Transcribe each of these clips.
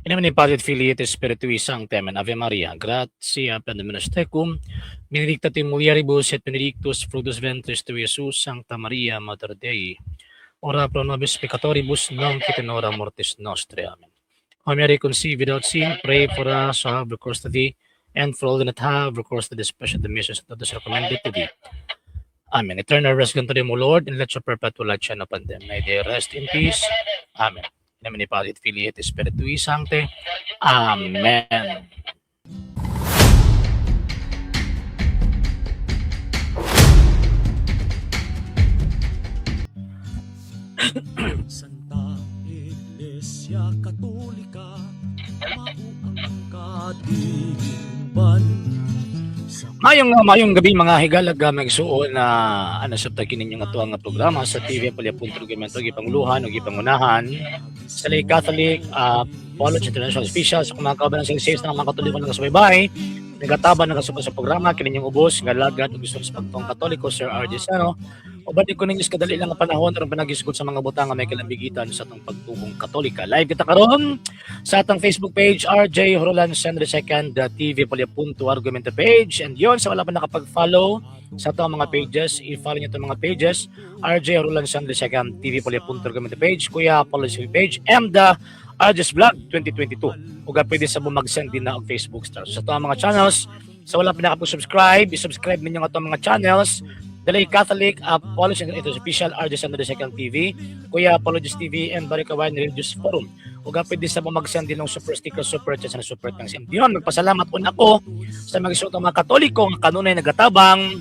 In nomine Patris et Filii et Spiritui Sancti. Amen. Ave Maria, gratia plena Dominus tecum, benedicta tu in mulieribus et benedictus fructus ventris tui, Iesus. Sancta Maria, Mater Dei, ora pro nobis peccatoribus, nunc et in hora mortis nostrae. Amen. O Mary, conceived without sin, pray for us who have recourse to thee, and for all that have recourse to this special the missions that is recommended to thee. Amen. Eternal rest grant to them, O Lord, and let your perpetual light shine upon them. May they rest in peace. Amen. In nomine Patris et Filii et Spiritui Sancti. Amen. Santa Iglesia Katolika, mao ang katilingban sa Mayong mayong gabi, mga higalag, magsuon na ano sa tagi ninyong ato ang programa sa TV Palya Punto Argumento, gipanguluhan o gipangunahan sa Lay Catholic College International Officials sa mga kauban ng sa ng mga Katoliko nga nagasubaybay, nagatabang, nagasuporta sa programa. Kini inyong ubos nga lagad ug gusto sa pagtuong Katoliko, Sir RJ Sano. Uban ko ninyo sa kadali lang nga panahon aron panagisgot sa mga butang nga may kalambigitan sa atong pagtuong Katolika. Live kita karon sa atong Facebook page, RJ Roland Sandre Second TV Palya Punto Argumento page. And yon, sa wala pa nakapag-follow sa atong mga pages, i-follow niyo itong mga pages: RJ Roland Sandre Second TV Palya Punto Argumento page, Kuya Apology page, and the RJ's Vlog 2022. Ug pwede sa mo mag-send din na og Facebook stars. So, sa atong mga channels, sa wala pa nakapag-subscribe, i-subscribe ninyo ang atong mga channels: Dalay Catholic Apology and ito official RJ Sandre Second TV, Kuya Apologist TV, and Barikawan Religious Forum. Ug pwede sa mo mag-send din ng super sticker, super chat, and super thanks. And yun, magpasalamat un ako sa mga isuot mga Katoliko nga kanunay nagatabang,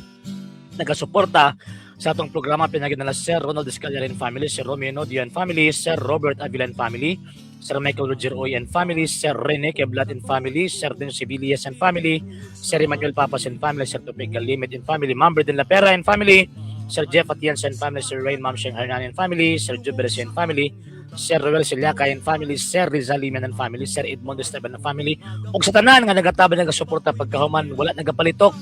nagasuporta sa atong programa, pinagi nila Sir Ronald Escalera and family, Sir Romeo Nodio and family, Sir Robert Avila and family, Sir Michael Roger Oy and family, Sir Rene Keblat and family, Sir Dennis Sibilias and family, Sir Emmanuel Papas and family, Sir Tupig Galimit and family, Ma'am Berden Lapera and family, Sir Jeff Atienza and family, Sir Rain Mamsheng Hernan and family, Sir Juberes and family, Sir Ruel Siliaca and family, Sir Rizal Liman and family, Sir Edmond Esteban and family, ug sa tanan nga nagatabang, nagasuporta pagkahuman, wala nagapalitok,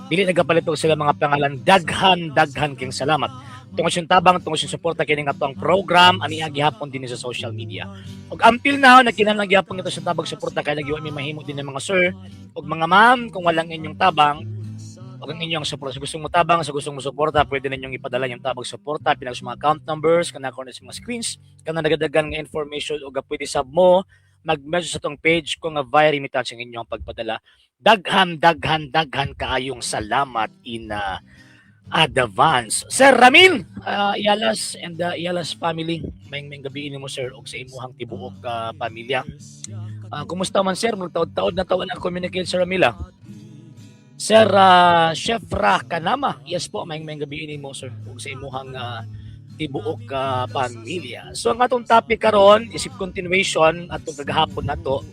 dili nagapalitok sila mga pangalan, daghan daghan king salamat tungod sa tabang, tungod sa suporta kini nga atong program ani gihapon din sa social media. Ug until now nagkinahanglan gihapon ito sa tabang, suporta, kay lagi mi mahimo din ng mga sir ug mga ma'am kung walang inyong tabang ug ang inyong suporta. Sa gustong mo tabang, sa gustong mo suporta, pwede ninyong ipadala yung tabang, suporta pinag sa mga account numbers kana sa mga screens kana nagadagan nga information, ug pwede sab mo mag-message sa atong page kung nga via remittance ang inyong pagpadala. Daghan daghan daghan kaayong salamat in advance. Sir Ramil Ialas and the Ialas family, may may gabi mo, sir, og sa imuhang tibuok pamilya. Kumusta man, sir? Magtaod-taod na taon ang communicate, Sir Ramil. Sir Chef Ra Kanama, yes po, may may gabi mo, sir, ug sa imuhang tibuok pamilya. So ang atong topic karon is continuation atong kagahapon nato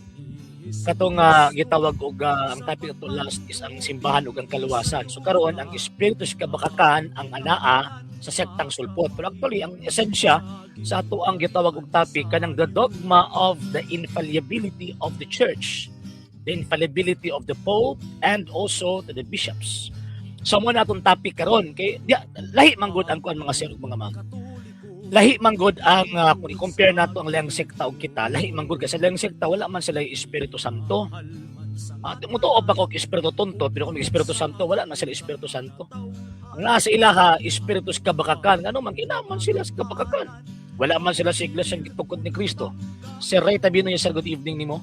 katong gitawag og ang topic ato last is ang simbahan ug ang kaluwasan. So karon, ang espiritu sa kabakakan ang anaa sa sektang sulpot. Pero actually ang esensya sa ato ang gitawag og topic kanang the dogma of the infallibility of the church, the infallibility of the Pope and also to the bishops. So mo na atong topic karon kay di, lahi man gud ang kuan, mga sir ug mga ma'am. Lahi man gud ang kung i-compare nato ang laing sekta og kita, lahi man gud kasi laing sekta wala man sila Espiritu Santo. Mutuo pa ko Espiritu Tonto, pero kung Espiritu Santo, wala man sila Espiritu Santo. Ang nasa ilaha, Espiritu sa kabakakan. Ano man, kinaman sila sa kabakakan. Wala man sila sa iglesia gitukod ni Kristo. Sir Ray Tabino, sir, good evening nimo.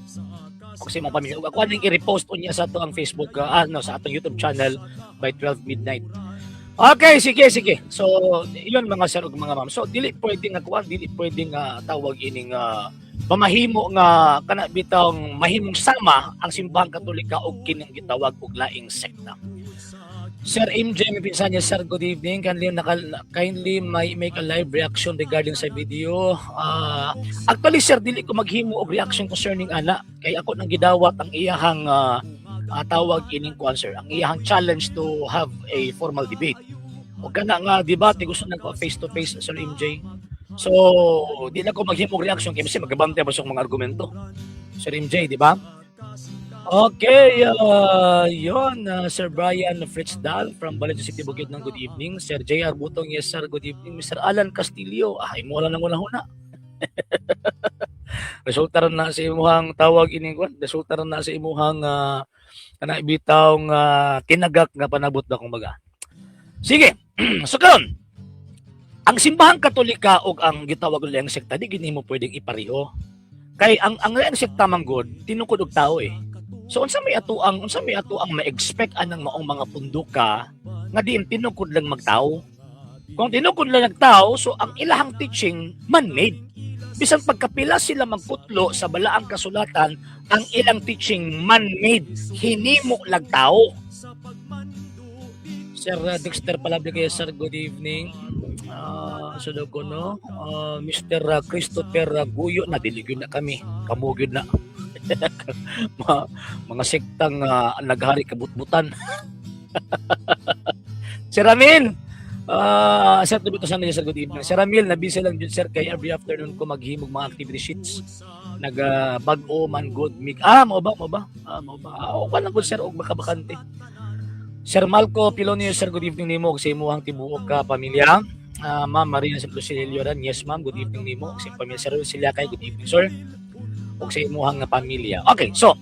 O kasi mga pamilya. Ako aning i-repost unya sa ato ang Facebook, no, sa atong YouTube channel by 12 midnight. Okay, sige, sige. So, yun, mga sir ug mga ma'am. So, dili pwede nga kuan, dili pwede nga tawag ining mamahimo nga kana bitawng mahimong sama ang Simbahang Katolika og kining gitawag og laing sekta. Sir MJ Pinsanya, sir, good evening. Kindly may make a live reaction regarding sa video. Actually, sir, dili ko maghimo og reaction concerning ana. Kay ako nang gidawat ang iyahang tawag ining kuan, sir, ang iyahang challenge to have a formal debate. O kana nga debate, gusto na ko face to face, Sir MJ. So, di na ko maghimo og reaction kay kasi magabantay ba sa mga argumento. Sir MJ, di ba? Okay, yun, Sir Brian Fritz Dahl from Valencia City, Bukidnon, good evening. Sir JR Butong, yes sir, good evening. Mr. Alan Castillo, ay mo lang nang una-una. Resulta ra na sa imuhang tawag ining kwan, resulta ra na sa imuhang kana bitaw nga tinagak nga panabot ba kumbaga. Sige. So karon, ang Simbahang Katolika ug ang gitawag og laing sekta, di gid nimo pwedeng ipareho. Kay ang laing sekta man gud tinukod og tao eh. So unsa may ato ang ma-expect anang maong mga punduka nga diin tinukod lang magtao? Kung tinukod lang nagtao, so ang ilahang teaching man-made. Bisan pagkapila sila magkutlo sa balaang kasulatan, ang ilang teaching man-made, hinimo lag tao. Sir Dexter Palabli kayo, sir, good evening. Sunod ko, no? Mr. Christopher Guyo, na dili gyud na kami. Kamugid na. Mga sektang naghari kabutbutan. Sir Ramil, sir, tubito sa sir, good evening. Sir Ramil, nabisi lang jud, sir, kay every afternoon ko maghimog mga activity sheets. Naga bag-o man good mig. Ah, mo ba, mo ba? Ah, mo ba? Ah, okay lang good, sir, og makabakante. Sir Malco Pilonio, sir, good evening nimo ug sa imuhang tibuok ka pamilya. Ma'am Maria St. Lucia Lioran, yes ma'am, good evening nimo ug sa imong pamilya. Sir Celia kay, good evening, sir, ug sa imuhang nga pamilya. Okay, so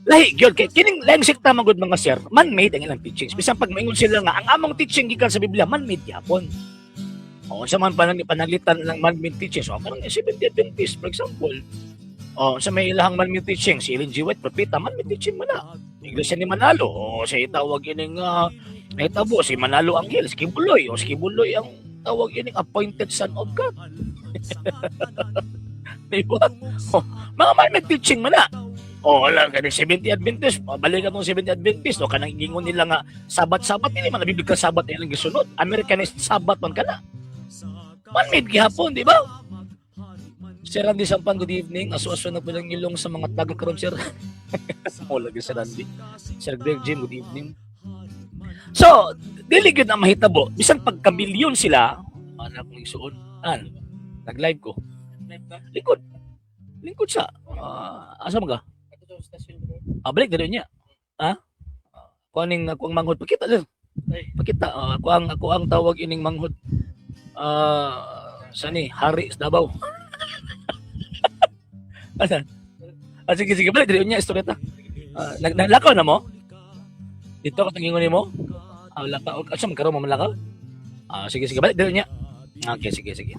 lahi gyud kay kining laing sekta man gud, mga sir, man-made ang ilang teachings. Bisan pag maingon sila nga ang among teaching gikan sa Biblia, man-made gyapon. O sa man panaglitan ng man-made teachings, o kanang Seventh Adventist, for example. O sa may ilahang man-made teaching, si Ellen G. White, propeta, man-made teaching man na. Iglesia ni Manalo, o sa itawag ining nahitabo si Manalo Anghel, si Quiboloy, o si Quiboloy ang tawag ining appointed son of God. Di ba? Oh, mga man-made teaching man na. O, wala ka Seventh Adventist, balik ka tong Seventh Adventist, o kanang gingon nila nga Sabat-Sabat, hindi man na biblical Sabat na ilang gisunod. Americanist Sabat man kana. Man-made gihapon, di ba? Sir Randy Sampan, good evening. Aso-aso na po lang ilong sa mga taga karon, sir. Mo lagi, Sir Randy. Sir Greg Jim, good evening. So, dili gyud na mahitabo. Bisan pagkamilyon sila, anak kong isuon. An, nag-live ko. Lingkod. Lingkod sa. Asa man ka? Ah, balik dito niya. Ha? Ako aning ako ang manghod. Pakita, sir. Pakita. Ako ang tawag ining manghod. Sani hari sa Davao. Asa? Ah, sige, sige, balik dito niya istorya ta. Naglakaw na mo? Dito ka tingingon nimo? Ah, wala pa. Asa man karon mo malakaw? Ah, sige, sige, balik dito niya. Okay, sige, sige.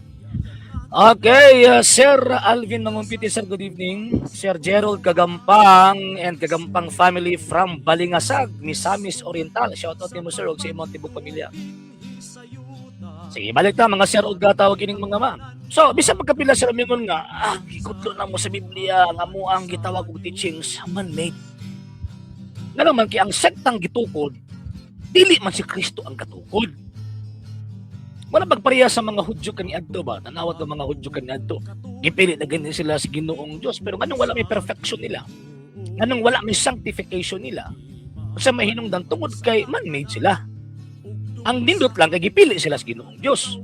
Okay, Sir Alvin Mangumpiti, sir, good evening. Sir Gerald Kagampang and Kagampang family from Balingasag, Misamis Oriental. Shout out nimo, sir, ug sa imong tibok pamilya. Sige, balik ta, mga sir ug tawag ining mga ma'am. So, bisan pagkapila sila mingon nga, gikutlo na mo sa Biblia ang amo ang gitawag og teachings, man-made. Nga naman kay ang sektang gitukod, dili man si Kristo ang katukod. Wala magpareha sa mga Hudyo kaniadto ba? Tanawat ng mga Hudyo kaniadto. Gipili na ganyan sila sa Ginoong Diyos. Pero nganong wala may perfection nila? Nganong wala may sanctification nila? Sa mahinungdan tungod kay man-made sila. Ang nindot lang kay gipili sila sa Ginoong Diyos.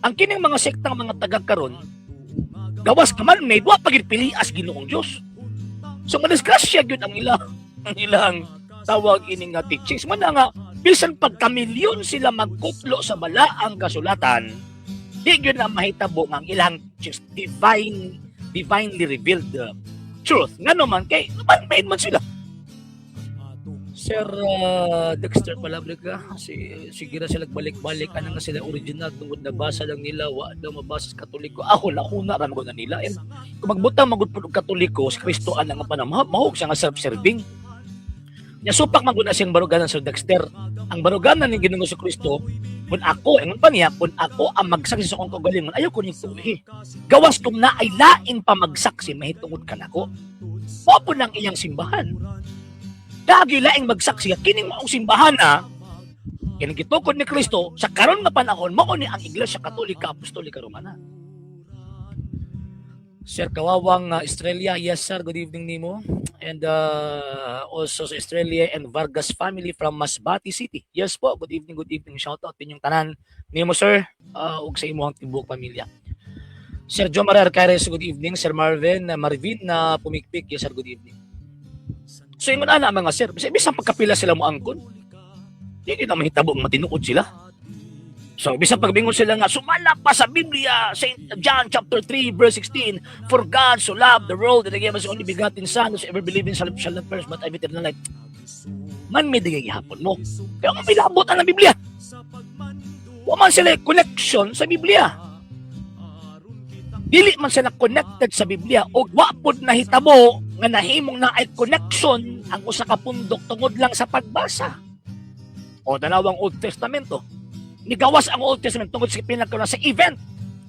Ang kining mga sektang mga taga karon, gawas ka man-made, wa pa gid pili as Ginoong Diyos. So madisgrasya gyud ang ilang tawag ini nga teachings. Man nga bisan pagkamilyon sila magkutlo sa balaang kasulatan, di gyud na mahitabo nga ang ilang teachings divinely revealed truth. Ngano man kay man-made man sila. Sir Dexter Palabri ka, si sige ra sila balik-balik ana nga sila original tungod nabasa lang nila, wa daw mabasa sa Katoliko. Ah, wala huna ra man na nila. And kung magbutang magud pud og Katoliko si Kristo ana nga panahon, mahug siya nga self-serving. Nya supak man gud na siyang baruganan, Sir Dexter. Ang baruganan ni Ginoong Kristo, kung ako, ingon pa niya, kung ako ang magsaksi sa akong kaugalingon, ayaw ko niyong tuhi. Gawas kung naay laing pamagsaksi mahitungod kanako. Mao po ng iyang simbahan. Dagi laing magsaksi kining maong simbahan na kining gitukod ni Kristo sa karon nga panahon, mao ni ang Iglesia Katolika Apostolika Romana. Sir Kawawang Australia, yes sir, good evening nimo. And also sa Australia and Vargas family from Masbate City. Yes po, good evening, good evening. Shout out inyong tanan nimo, sir, ug sa imong tibuok pamilya. Sir Joe Maria Arcares, good evening. Sir Marvin, Marvin na pumikpik, yes sir, good evening. So ingon ana, mga sir, bisan pagkapila sila mo angkon, di na mahitabo ang matinuod sila. So, bisan pagmingon sila nga, sumala pa sa Biblia, St. John chapter 3, verse 16, "For God so loved the world that He gave His only begotten Son, whosoever believe in shall not perish but have eternal life." Man may digay gihapon mo. Kaya nga milabot ang Biblia. Wa man sila connection sa Biblia. Dili man sila connected sa Biblia o wa pod nahitabo nga nahimong na ay connection ang usa ka pundok tungod lang sa pagbasa. O tanawang Old Testamento. Nigawas ang Old Testament tungod sa pinagkaroon sa event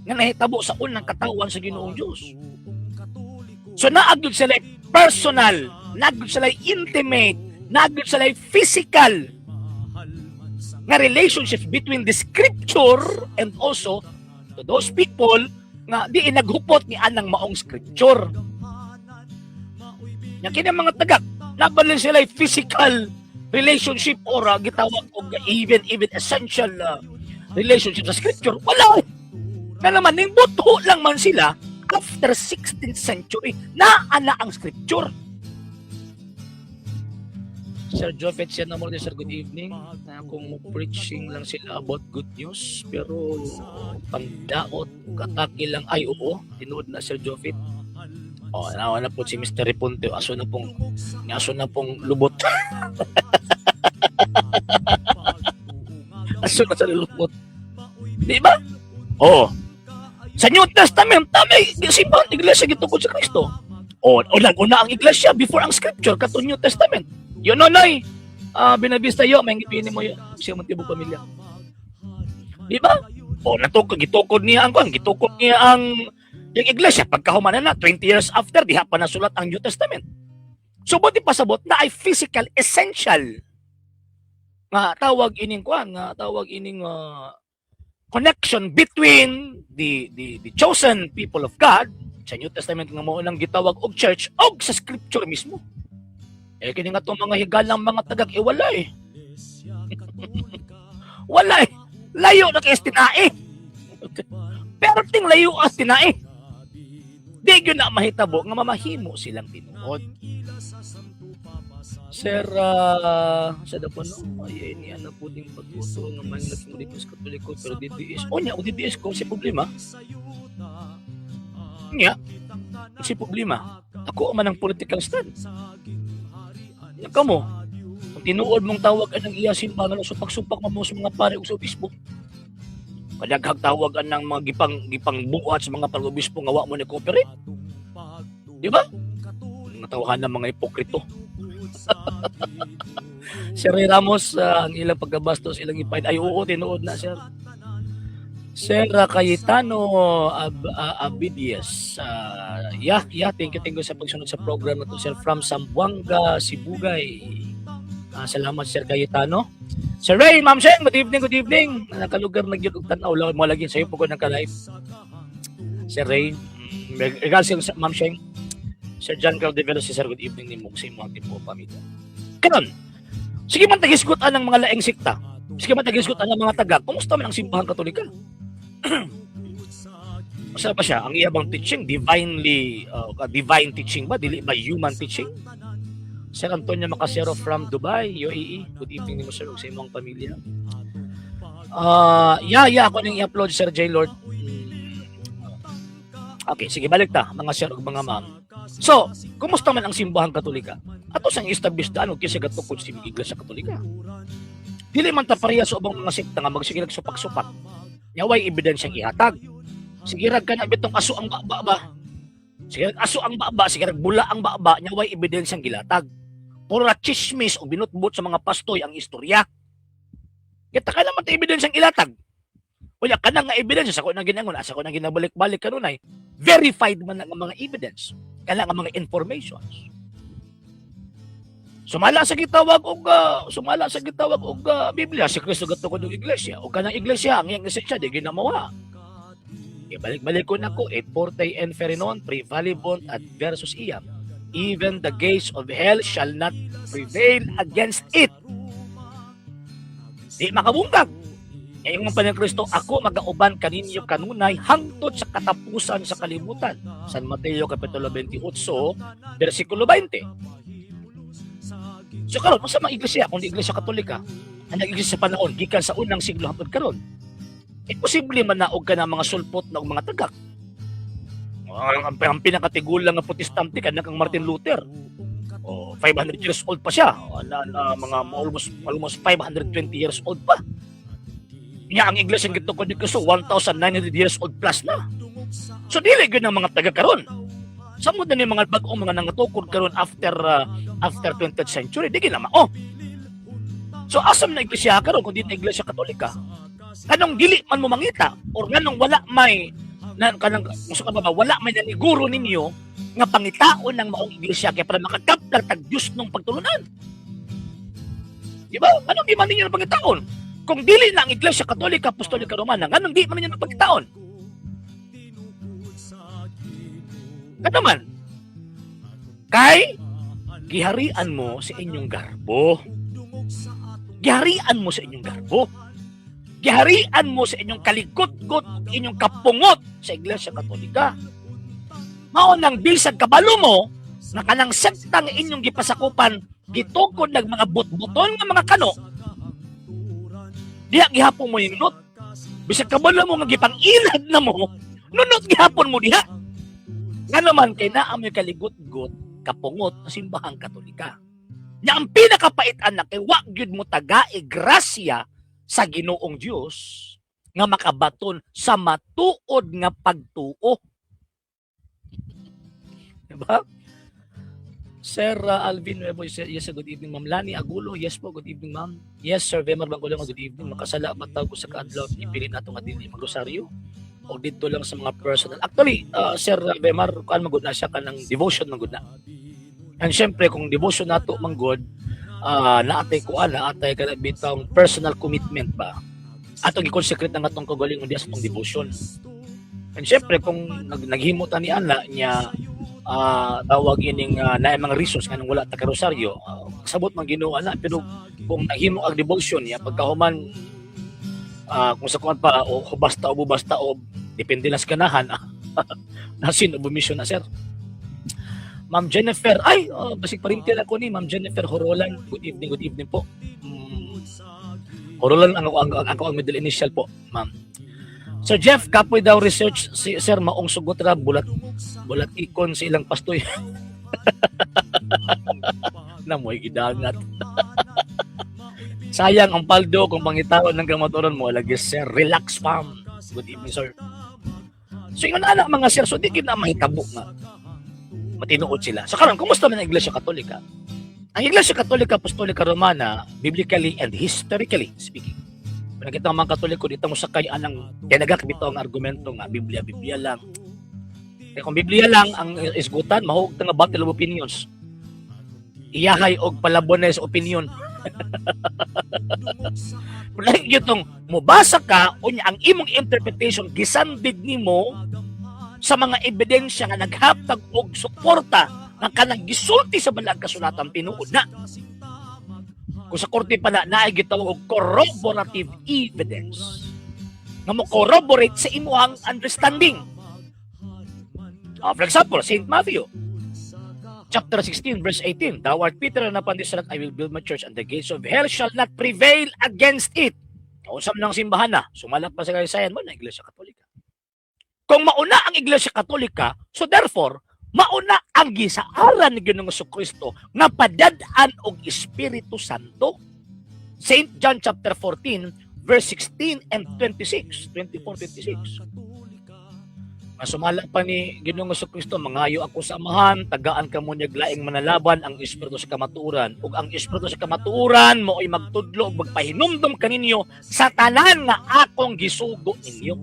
nga nahitabo sa unang katawan sa Ginoong Diyos. So naa gyud sila personal, naa gyud sila intimate, naa gyud sila physical nga relationship between the scripture and also to those people nga di naghupot ni anang maong scripture. Nya kini mga tagak, nabalin sila physical relationship or gitawag og even essential relationship sa scripture. Wala. Na naman ning buto lang man sila after 16th century na ana ang scripture. Sir Jofet siya na mo, sir, good evening. Na kung preaching lang sila about good news, pero pangdaot ug atake lang, ay oo, tinuod na, Sir Jofet. Oh, nawa na po si Mr. Reponte, aso na pong lubot. Aso na sa lubot. Di ba? Oh. Sa New Testament, tama, simbahan, iglesia gitukod sa Kristo. O nag-una ang iglesia before ang scripture kato New Testament. Yun noy. Ah, binabista yo, may ngipinin mo yun. Siya mo tibok pamilya. Di ba? O natukod gitukod niya ang kwan, gitukod niya ang yung iglesia pagkahuman na 20 years after diha pa nasulat ang New Testament. So buti pasabot na ay physical essential nga tawag ining kwan, nga tawag ining connection between the chosen people of God sa New Testament nga mao nang gitawag og church og sa scripture mismo. Eh kini nga tong mga higalang mga tagak eh wala eh. Wala eh. Layo na kay tinae. Pero ting layo as tinae. Di gyud na mahitabo nga mamahimo silang tinuod. Sir, sa daw po no, ay niya na po ding pagtuto nga man naging sa Katoliko pero DDS. O niya, o DDS ko si problema. Nya, si problema. Ako man ang political stand. Nya kamo, kung tinuod mong tawag anang iya simbahan ano, supak-supak mo sa mga pare ug sa obispo. Kadaghag tawag anang mga gipang buhat sa mga pare obispo nga wa mo ni cooperate. Di ba? Mga tawahan ng mga hipokrito. Sir Ray Ramos, ang ilang pagkabastos, ilang ipaid. Ay, oo, tinuod na, sir. Sir Cayetano Abidias. Yeah, thank you sa pagsunod sa program na to, sir. From Zamboanga, Sibugay. Salamat, Sir Cayetano. Sir Ray, Ma'am Sheng, good evening, good evening. Nakalugar na gyud og tan-aw lang mo lagi sa iyo pugod ng ka-live. Sir Ray, regards sa Ma'am Sheng. Sir John Carl de Velos, sir, good evening nimo sa imong tipo pamilya. Karon, sige man tagisgot ang mga laing sekta. Sige man tagisgot ang mga taga. Kumusta man ang Simbahang Katolika? Usa pa siya, ang iya bang teaching divinely divine teaching ba, dili ba human teaching? Sir Antonio Macasero from Dubai, UAE. Good evening nimo, sir, ug sa imong pamilya. Yeah, ako ning i-upload, Sir J Lord. Okay, sige, balik ta mga sir ug mga ma'am. So, kumusta man ang Simbahang Katolika? Ato sang establish daan og kinsa gatukod sa Iglesia Katolika. Dili man ta pareha sa ubang mga sekta nga magsige supak-supak. Nya way ebidensyang ihatag. Sige rag kana bitong aso ang baba ba. Sige rag aso ang baba, sige rag bula ang baba, nya way ebidensyang gilatag. Puro ra chismis o binutbut sa mga pastoy ang istorya. Kita ka naman ta ebidensyang ilatag. Wala ka na nga ebidensya sa ko nang ginangon, asa ko nang ginabalik-balik kanunay. Verified man ang mga evidence, kana nga mga informations. Sumala sa gitawag og Biblia, si Kristo gatukod og iglesia ug kanang iglesia ang iyang esensya di ginamawa. Ibalik-balik ko nako, et forte en ferinon prevalebunt adversus iam. Even the gates of hell shall not prevail against it. Di makabungkag. Ngayon man pa ng Kristo, "Ako magauban kaninyo kanunay hangtod sa katapusan sa kalibutan." San Mateo Kapitulo 28, versikulo 20. So karon, unsa mang iglesia kung di Iglesia Katolika ang nag-exist sa panahon gikan sa unang siglo hangtod karon? Imposible man na og kanang mga sulpot na og mga tagak. Ang pinakatigulang nga Protestante kanang kang Martin Luther. Oh, 500 years old pa siya. Oh, na mga almost almost 520 years old pa. Nya ang iglesia gitukod ni Kristo, 1,900 years old plus na. So dili gyud ang mga taga karon. Samot na ni mga bag-ong mga nangatukod karon after 20th century, di gyud na mao. So asam na iglesia karon kung di na Iglesia Katolika? Kanong dili man mo mangita or nganong wala may na kanang gusto ka ba, wala may naniguro ninyo nga pangitaon ng maong iglesia kay para makakaplar tag Dios nung pagtulunan? Di ba? Anong di man ninyo na pangitaon? Kung dili na ang Iglesia Katolika Apostolika Romana, nganong di man ninyo na pangitaon? Kano man? Kay giharian mo sa inyong garbo. Giharian mo sa inyong garbo. Giharian mo sa inyong kaligotgot, inyong kapungot sa Iglesia Katolika. Mao nang bisag kabalo mo na kanang sekta nga inyong gipasakupan gitukod ng mga butbuton nga mga kano, diha gihapon mo nunot. Bisag kabalo mo nga gipang-ilad na mo, nunot gihapon mo diha. Nga naman kay naa mo'y kaligotgot, kapungot sa Simbahang Katolika. Nya ang pinakapait anak kay wa gyud mo tagai grasya sa Ginoong Dios nga makabaton sa matuod nga pagtuo. Diba? Sir Alvin Nuevo, yes, yes, sir, good evening. Ma'am Lani Agulo, yes po, good evening, ma'am. Yes, Sir Vemar Bangulong, good evening. Makasala ba tawag ko sa kaadlaw, ipilit nato nga dili magrosaryo o dito lang sa mga personal? Actually, Sir Vemar, kuan magud na siya, kanang devotion magud na. And syempre, kung devotion nato manggod, naatay kuan, naatay kana bitawng personal commitment ba? Ato gi-consecrate na atong kagalingon diya sa atong devotion. And syempre, kung naghimo ta ni ana niya, tawag ining naay mga reasons nga wala ta ka rosaryo, sabot man Ginoo ana. Pero kung naghimo ang devotion niya, pagkahuman, kung sa kuan pa o basta o basta o depende lang sa ganahan, nasin o mission na, sir. Ma'am Jennifer, ay, oh, basig parintil ako ni Ma'am Jennifer Horolan. Good evening, good evening po. Horolan ang middle initial po, ma'am. Sir Jeff, kapoy daw research si Sir, maong sugot ra bulat bulat ikon sa ilang pastoy. Namoy gidangat. Sayang ang paldo kung pangitaon ng kamaturan mo lagi, sir. Relax, fam. Good evening, sir. So ingon ana mga sir, so di gid na mahitabo nga matinuod sila. So karon, kumusta man ang Iglesia Katolika? Ang Iglesia Katolika Apostolika Romana, biblically and historically speaking. Kung nakita ang mga Katoliko, dito mo sakay anang tinagak bitaw ang argumento nga Biblia, Biblia lang. Kaya kung Biblia lang ang isgutan, mahug nga battle of opinions. Iyahay og palabones opinion. Like yun mobasa ka, unya ang imong interpretation gisandig nimo sa mga ebidensya nga naghatag og suporta nga kanang gisulti sa Balaang Kasulatan tinuod na. Kung sa korte pa na naay gitawag og corroborative evidence nga mo corroborate sa imuhang understanding. For example, St. Matthew chapter 16 verse 18, "Thou art Peter, and upon this rock I will build my church, and the gates of hell shall not prevail against it." Usam ng simbahan na, sumalak pa sa kaysayan mo na Iglesia Katolika. Kung mauna ang Iglesia Katolika, so therefore, mauna ang gisaaran ni Ginoong Kristo nga padad-an og Espiritu Santo. St. John chapter 14 verse 16 and 26, 24 26. Nga sumala pa ni Ginoong Kristo, "Mangayo ako sa Amahan, tagaan kamo niya laing manalaban, ang Espiritu sa kamatuoran. Ug ang Espiritu sa kamatuoran mao'y magtudlo ug magpahinumdom kaninyo sa tanan nga akong gisugo ninyo."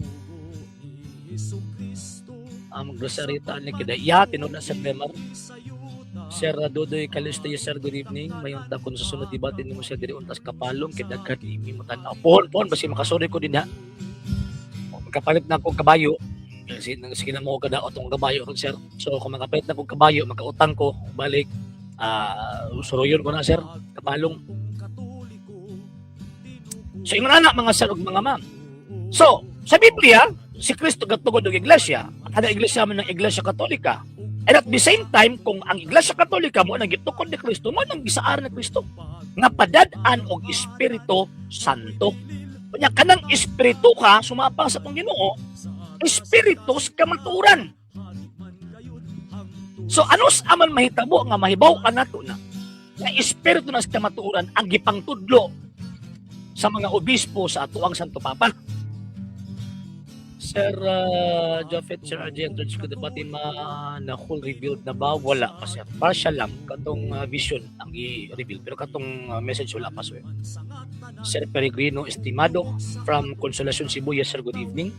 Ang grocery ta ni kida. Ya, tinuod na, Sir Bemar. Sir Dodoy Calixto, yes sir, good evening. Mayong takon sa sunod debate nimo siya diri untas kapalong kay daghan imi mo tan-aw. Pohon pohon basi makasuri ko din ha. Makapalit na akong kabayo. Kasi sige na mo kada otong kabayo ron, sir. So kung makapalit na akong kabayo, makautang ko balik, suruyon ko na, sir, kapalong. So ingon ana mga sir ug mga ma'am. So sa Biblia, si Kristo gatugod og iglesia, at ang iglesia man ng Iglesia Katolika. And at the same time, kung ang Iglesia Katolika mo nang gitukod ni Kristo, mo nang gisaaran ni Kristo nga padad-an og Espiritu Santo. Kanya kanang espiritu ka sumapa sa atong Ginoo, espiritu sa kamatuoran. So ano sa aman mahitabo nga mahibaw ka nato na nga espiritu na sa kamatuoran ang gipangtudlo sa mga obispo sa atoang Santo Papa? Sir Jafet, Sir RJ, ang Church ko Fatima na whole revealed na ba? Wala pa, sir. Partial lang. Katong vision ang i-reveal. Pero katong message, wala pa, sir. Sir Peregrino Estimado from Consolacion, Cebu. Yes, sir. Good evening.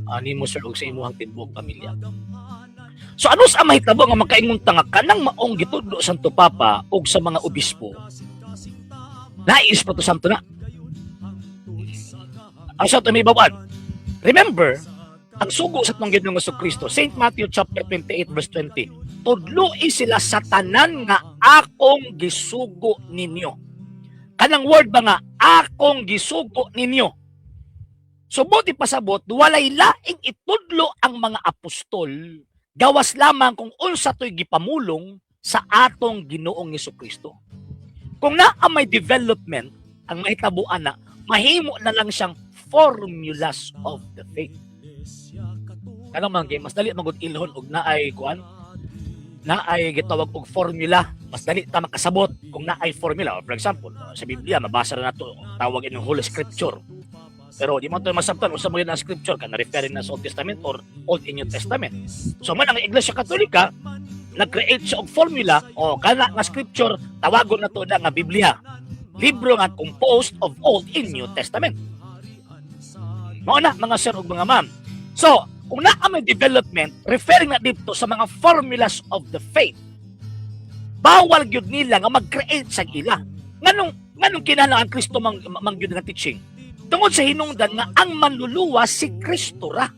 Ani mo, sir, ug sa imuhang tibuok pamilya. So ano sa mahitabo nga makaingon ta nga kanang maong gitudlo Santo Papa ug sa mga obispo na Espiritu Santo na? Ang sa tumibawan. Remember, ang sugo sa atong Ginoong Kristo, St. Matthew chapter 28 verse 20, "Tudloi sila sa tanan nga akong gisugo ninyo." Kanang word ba nga "akong gisugo ninyo"? So buot ipasabot, walay laing itudlo ang mga apostol gawas lamang kung unsa to'y gipamulong sa atong Ginoong Kristo. Kung naa may development, ang mahitabuan na, mahimo na lang siyang formulas of the faith. Kanang man kay mas dali magud ilhon og naay kuan, naay gitawag og formula. Mas dali ta makasabot kung naay formula. For example, sa Biblia mabasa ra nato tawag ining Holy Scripture. Pero di man to masabtan unsa mo ang scripture kan referring na sa Old Testament or Old and New Testament. So man ang Iglesia Katolika, nag-create siya og formula o kana nga scripture, tawagon na to na nga Biblia. Libro nga composed of Old and New Testament. Mao na, mga sir ug mga ma'am. So, kung naa may development, referring na dito sa mga formulas of the faith, bawal gyud nila nga mag-create sa ila. Nganong kinahanglan ang Kristo mang, mang gyud nga teaching? Tungod sa hinungdan nga ang manluluwas si Kristo ra.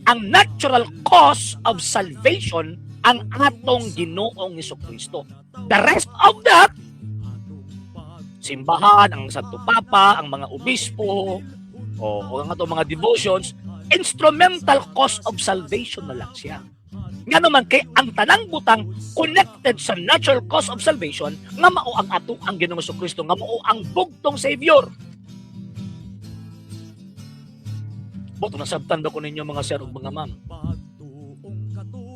Ang natural cause of salvation ang atong Ginoong Kristo. The rest of that, simbahan, ang Santo Papa, ang mga obispo, o ang atong mga devotions, instrumental cause of salvation na lang siya. Nga naman kay ang tanang butang connected sa natural cause of salvation nga mao ang ato ang Ginoong Kristo, nga mao ang bugtong Savior. Buot nasabtan ba ko ninyo, mga sir ug mga ma'am?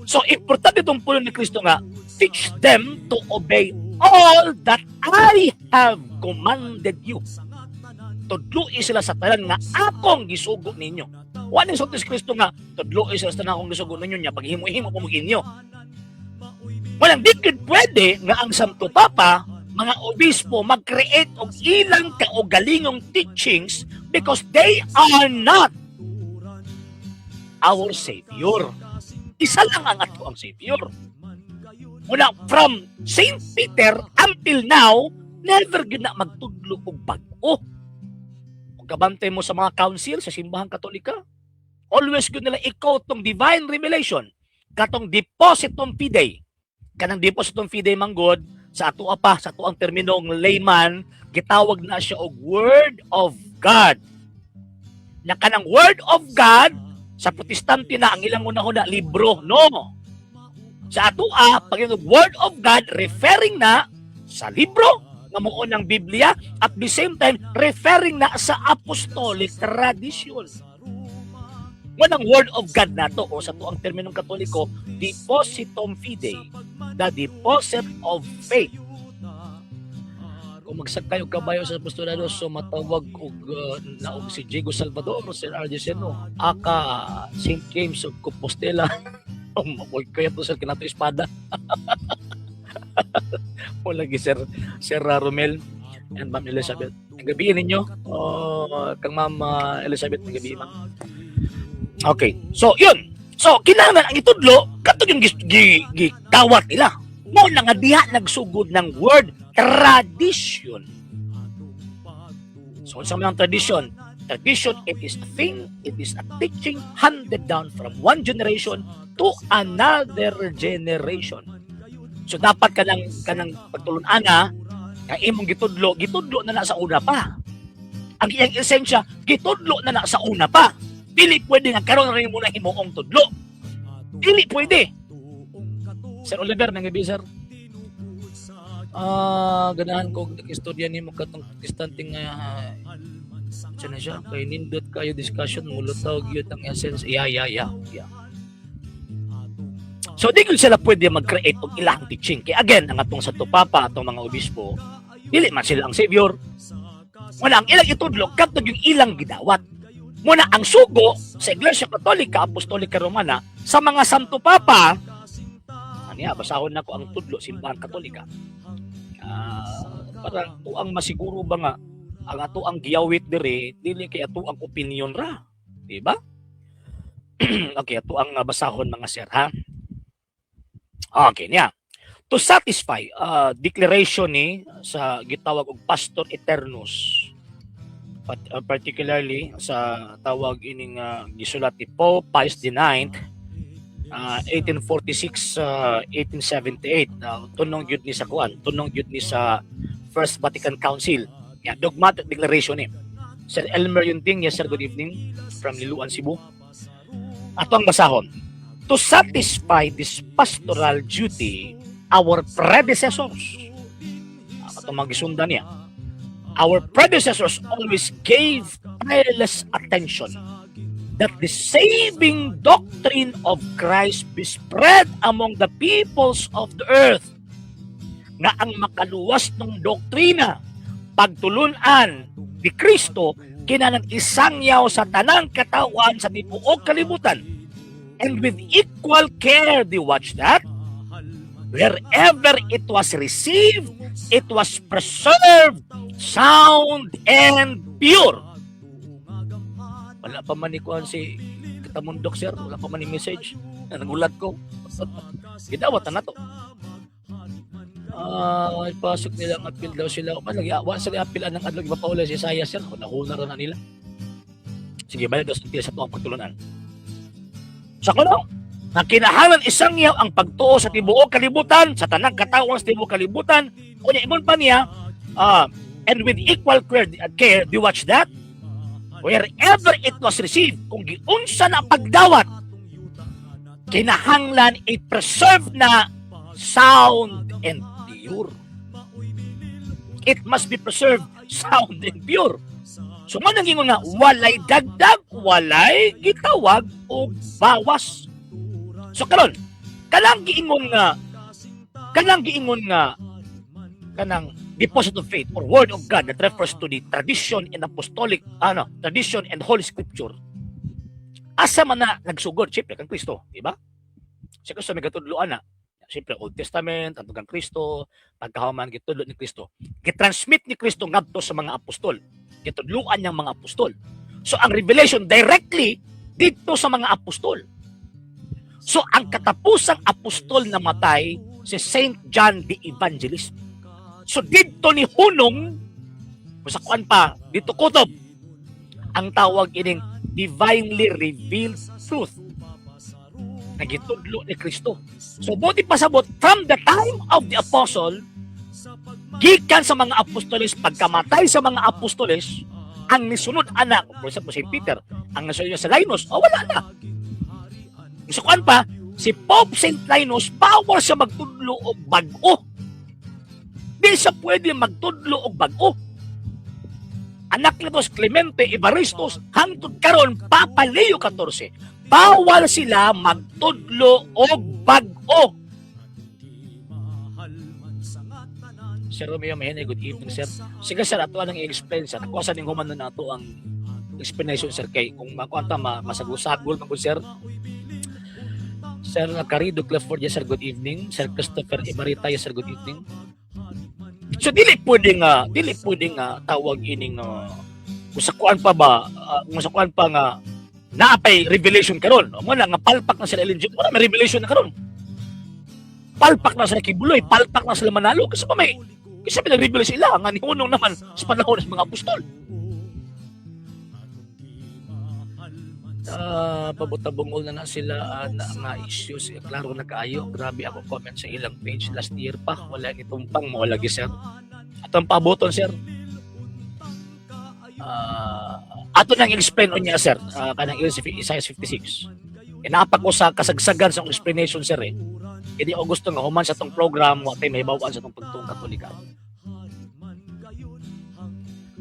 So importante itong pulong ni Kristo nga "Teach them to obey all that I have commanded you." Tudloi sila sa tanan nga akong gisugo ninyo. Wa ni sulti si Kristo nga tudloi sila sa tanan akong gisugo ninyo nya paghimo-himo po mo inyo. Walang di gid pwede nga ang Santo Papa, mga obispo, mag-create og ilang kaugalingong teachings because they are not our Savior. Isa lang ang ato ang Savior. Mula from Saint Peter until now, never gyud na magtudlo og bag-o. Kung kabantay mo sa mga council sa Simbahang Katolika, always gyud nila ikaw tong divine revelation, katong depositum fidei. Kanang depositum fidei manggod sa ato pa, sa ato ang terminong layman, gitawag na siya og Word of God. Na kanang Word of God, sa Protestante na ang ilang una-una libro, no. Sa atoa, pag yung Word of God, referring na sa libro nga mao ng Biblia, at the same time referring na sa apostolic tradition. Walang Word of God nato o sa tuang terminong Katoliko, depositum fidei, the deposit of faith. Kung magsakay og kabayo sa apostolado, so matawag og naog si Diego Salvador, Sir RJ Seno, aka St. James of Compostela. Mabuhay kaya to, sir, kinato espada. Wala lagi, Sir Sir Romel and Ma'am Elizabeth. Ang gabi ninyo, oh, kang Ma'am Elizabeth, ang gabi, ma'am. Okay. So, yun. So, kinahanglan ang itudlo katong yung gikawat nila. Mo na nga diha nagsugod ng word tradition. So, unsa man ang tradition? Tradition, it is a thing, it is a teaching handed down from one generation to another generation. So, dapat kanang pagtulun-ana nga imong gitudlo, gitudlo na na sa una pa. Ang iyang esensya, gitudlo na na sa una pa. Dili pwede nga karon rin mo na himuong tudlo. Dili pwede. Sir Oliver, nang sir. Ah, ganahan ko istorya nimo katong Protestante nga Siya na siya kay nindot kayo discussion, mulutaw gyud ang essence. Yeah. So di gyud sila pwede mag-create og ilang teaching. Kay again, ang atong Santo Papa, atong mga obispo, dili man sila ang savior. Wala ang ilang itudlo kadto yung ilang gidawat. Muna ang sugo sa Iglesia Katolika Apostolika Romana sa mga Santo Papa, aniya, basahon nako ang tudlo Simbahan Katolika. Para tuang masiguro ba nga ang ato ang giyawit dire dili kay ato ang opinion ra, di ba? Okay, ato ang basahon, mga sir, ha. Okay niya. To satisfy declaration ni sa gitawag og Pastor Eternus, but particularly sa tawag ining gisulat ni Pope Pius IX, 1846, 1878, tunong gyud ni sa kuan, tunong gyud ni sa First Vatican Council. Yeah, dogmatic declaration ni Sir Elmer Yunting. Yes sir, good evening from Liloan, Cebu. Ato ang basahon. To satisfy this pastoral duty, our predecessors, atong mga gisundan niya, our predecessors always gave tireless attention that the saving doctrine of Christ be spread among the peoples of the earth, nga ang makaluwas ng doktrina, pagtulunan ni Kristo, kinahanglan isangyaw sa tanang katawan sa tibuok kalibutan. And with equal care they watched that wherever it was received, it was preserved sound and pure. Wala pa man ni kuan si Katamundok, sir. Wala pa man ni message. Nagulat ko. Gidawat na nato. Ah, ipasok nila ang appeal daw sila. Pa lagi wa sila appeal anang adlaw ipapaulay si Isaiah, sir. Nahuna ra na nila. Sige, balik daw sa tuang pagtulunan. Sa kuno, na kinahanglan isangyaw ang pagtuo sa tibuok kalibutan, sa tanang katawhan sa tibuok kalibutan. Unya ingon pa niya, and with equal care, do you watch that? Wherever it was received, kung giunsa na pagdawat, kinahanglan i-preserve na sound and pure. It must be preserved sound and pure. So man ang ingon nga walay dagdag, walay gitawag og bawas. So karon, kanang giingon nga kanang deposit of faith or word of God that refers to the tradition and apostolic ano, tradition and Holy Scripture. Asa man na nagsugod? Siyempre kang Kristo, di ba? Si Kristo may katudloan na. Siyempre Old Testament, hantod kang Kristo, pagkahuman gitudlo ni Kristo. Gitransmit ni Kristo ngadto sa mga apostol. Gitudloan niyang mga apostol. So ang revelation directly dito sa mga apostol. So ang katapusang apostol na matay si Saint John the Evangelist. So didto ni hunong sa kuan pa, dito kutob ang tawag ining divinely revealed truth na gitudlo ni Kristo. So buti pasabot, from the time of the apostle, gikan sa mga apostoles, pagkamatay sa mga apostoles, ang nisunod anak, for example, si Peter, ang nisunod niya sa Linus, oh, wala na. Sa kuan pa, si Pope St. Linus, bawal siya magtudlo og bag-o. Di siya pwede magtudlo og bag-o. Anacletus, Clemente, Evaristus, hangtod karon Papa Leo XIV, bawal sila magtudlo og bag-o. Sir Romeo Mahene, good evening, sir. Sige sir, ato ang i-explain, sir. Ako sa ning human na nato ang explanation, sir, kay kung makuha ta ma masagol-sagol man gud, sir. Sir Carido Clifford, yes sir, good evening. Sir Christopher Ibarita, yes sir, good evening. So dili pwede nga tawag ining kung sa kuan pa ba, kung sa kuan pa nga naapay revelation karon. Mo na nga palpak na sila Ellen G. Wala may revelation na karon. Palpak na sila Quiboloy, palpak na sila Manalo kasi may nag-reveal sila nga nihunong naman sa panahon sa mga apostol. Pabutabungol na na sila na nga issues. Eh, klaro na kaayo. Grabe ako comment sa ilang page last year pa. Wala itumpang mo lagi, sir. Atong pabuton, sir. Ato nang explain unya, sir. Kanang Isaiah 56. Inapak ko sa kasagsagan sa akong explanation, sir, eh. Hindi ako gusto nga human sa tong program wa tay mahibaw-an sa tong pagtuong Katolika.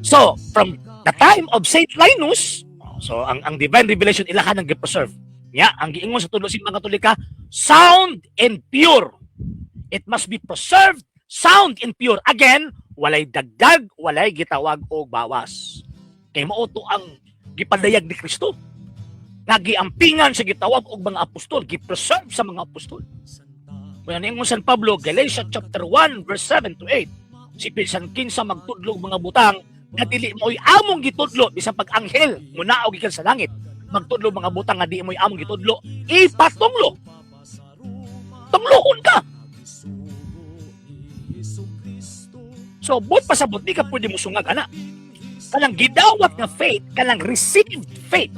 So, from The time of Saint Linus, so ang divine revelation ilahan ang gi-preserve. Nya, ang giingon sa tudlo sa mga Katolika, sound and pure. It must be preserved, sound and pure. Again, walay dagdag, walay gitawag og bawas. Kay mao to ang gipadayag ni Kristo. Nga giampingan sa gitawag og mga apostol, gi-preserve sa mga apostol. Kaya ningon San Pablo, Galatians chapter 1 verse 7 to 8, si bisan kinsa magtudlo og mga butang nga dili mo'y among gitudlo, bisan pag anghel munaog gikan sa langit magtudlo mga butang nga di mo'y among gitudlo, ipatunglo. Tunglohon ka. So, buot pasabot, di ka pwede mo sungag, ana. Kanang gidawat nga faith, kanang received faith,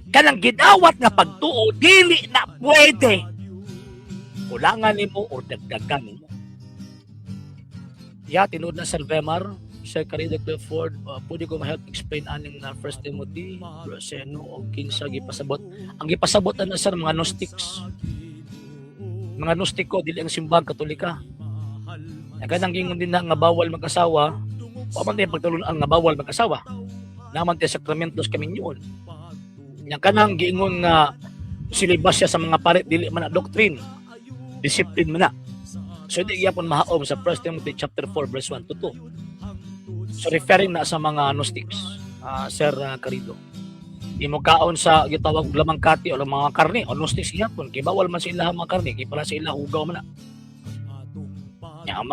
kanang gidawat nga pagtuo, dili na pwede kulangan nimo or dagdagan nimo. Ya, tinuod na, Sir Vemar, Sir Carido Clifford, pwede ko ma-help explain aning na 1 Timothy, verse 1 o kinsa gipasabot. Ang gipasabot na sir, mga Gnostics. Mga Gnostiko, dili ang Simbahang Katolika. Nga kanang gingon din na nga bawal mag-asawa, wa man tayo pagtulunan nga bawal mag-asawa. Naman tayo sakramentos kami yun. Nya kanang giingon nga silibasya sa mga pare, dili man na doctrine. Discipline man na. So di gyapon mahaom sa 1 Timothy chapter 4 verse 1 to 2. So referring na sa mga Gnostics, Sir Carido. Imo kaon sa gitawag og lamang kati o mga karne o Gnostics gyapon kay bawal man sa ila mga karne, kay para sa ila hugaw man na. Nya ang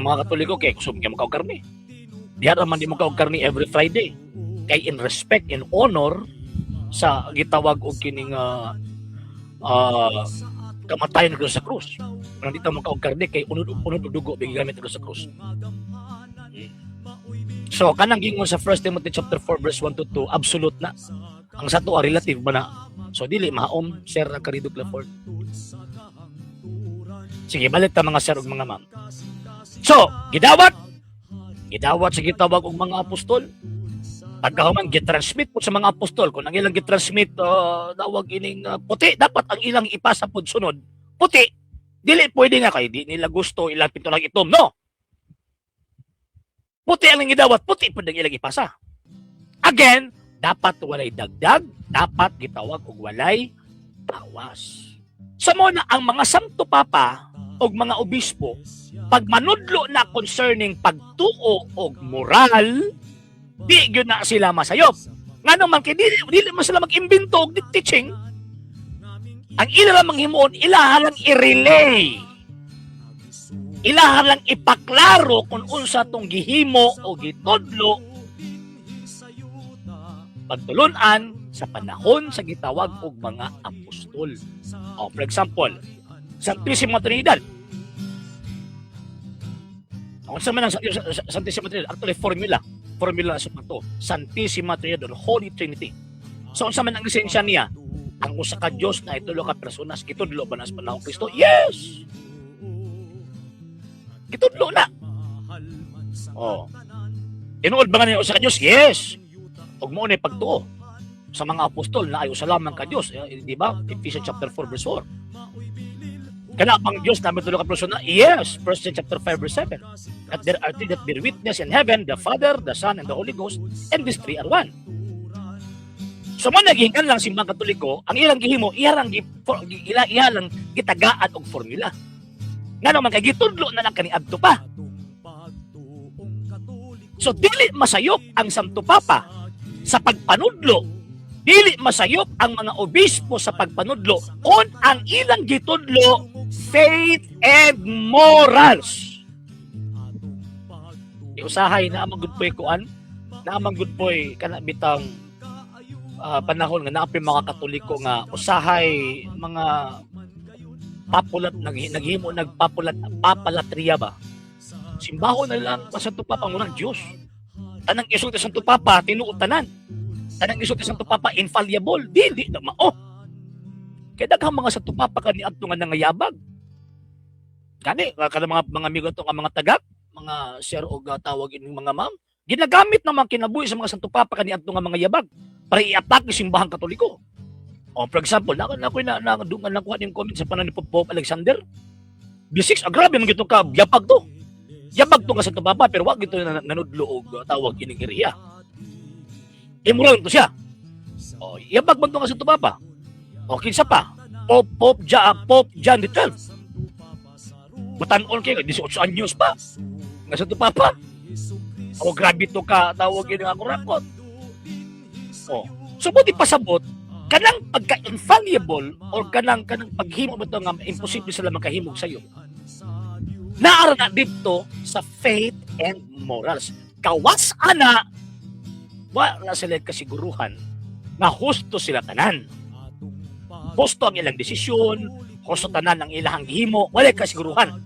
mga Katoliko kay kusog kay makaog karne. Diha ra man di mo kaog karne every Friday. Kay in respect and honor sa gitawag og kining kamatayan ni Kristo sa krus. Pero dito mo kaog karne kay unod unod og dugo gigamit sa krus. So kanang gingon sa 1 Timothy chapter 4 verse 1 to 2, absolute na. Ang sa ato relative ba na. So dili mahaom, Sir Carido Clifford. Sige, balik ta, mga sir ug mga ma'am. So, gidawat sa gitawag og mga apostol. Pagkahuman gitransmit po sa mga apostol, kung ang ilang gitransmit dawag ining puti, dapat ang ilang ipasa pod sunod puti. Dili pwede nga kay di nila gusto ilang pintulang itom, no. Puti ang gidawat, puti pod ang ilang ipasa. Again, dapat walay dagdag, dapat gitawag og walay bawas. Sa mo na ang mga Santo Papa og mga obispo, pag manudlo na concerning pagtuo og moral, di gyud na sila masayop. Ngano man kay dili man sila mag-imbento og teaching. Ang ila lamang himuon, ilaha lang i-relay. Ilaha lang ipaklaro kung unsa tong gihimo o gitudlo pagtulunan sa panahon sa gitawag og mga apostol. O, for example, Santissima Trinidad. Ang sa man ang Santissima Trinidad, actually formula, formula sa to. Santissima Trinidad or Holy Trinity. So unsa man ang esensya niya? Ang usa ka Dios na itulo ka personas, gitudlo ba na sa panahon Kristo? Yes. Gitudlo na. Oh. Tinuod ba nga niya usa ka Dios? Yes. Ug mao ni pagtuo sa mga apostol na ay usa lamang ka Dios, eh, di ba? Ephesians chapter 4 verse 4. Kana bang Dios namin tulo ka persona? Yes, 1 John chapter 5 verse 7. That there are three that bear witness in heaven, the Father, the Son, and the Holy Ghost, and these three are one. So mo naging lang Simbang Katoliko, ang ilang gihimo, iya lang gi, for, ila iya lang gitagaan og formula. Ngano man kay gitudlo na lang kaniadto pa. So dili masayop ang Santo Papa sa pagpanudlo. Dili masayop ang mga obispo sa pagpanudlo kung ang ilang gitudlo faith and morals. Di usahay na amang good poy kuan, na amang good poy kana bitang panahon nga naa mga Katoliko nga usahay mga papulat naghimo nagpapulat papalatria ba. Simbahon na lang pa Santo Papa ang unang Diyos. Tanang isulti Santo Papa tinuod tanan. Tanang isulti Santo Papa infallible. Dili na mao. Kay daghang mga Santo Papa kaniadto nga nangayabag. Gani kada mga amigo to nga mga tagak, mga sir og tawag ining mga ma'am, ginagamit ng mga kinabuhi sa mga Santo Papa kaniadto nga mga yabag para i-attack ang Simbahang Katoliko. O, for example, na na na na dungan nakuha ning comment sa panahon ni Pope Alexander B6, ah, grabe man gito ka yabag to. Yabag to nga Santo Papa, pero wag ito na nanudlo og tawag ining area. Immoral to siya. O, yabag man to nga Santo Papa. O, kinsa pa? Pope John the 12. Batan-on kayo, 18 anyos pa nga Santo Papa. O, grabe to ka, tawag ini nga kurakot. O, so buti pasabot, kanang pagka-infallible or kanang paghimo mo to nga imposible sila makahimog sayo. Naara na dito sa faith and morals. Kawas ana, wala sila kasiguruhan nga husto sila tanan. Husto ang ilang desisyon, husto tanan ang ilang gihimo, wala kasiguruhan.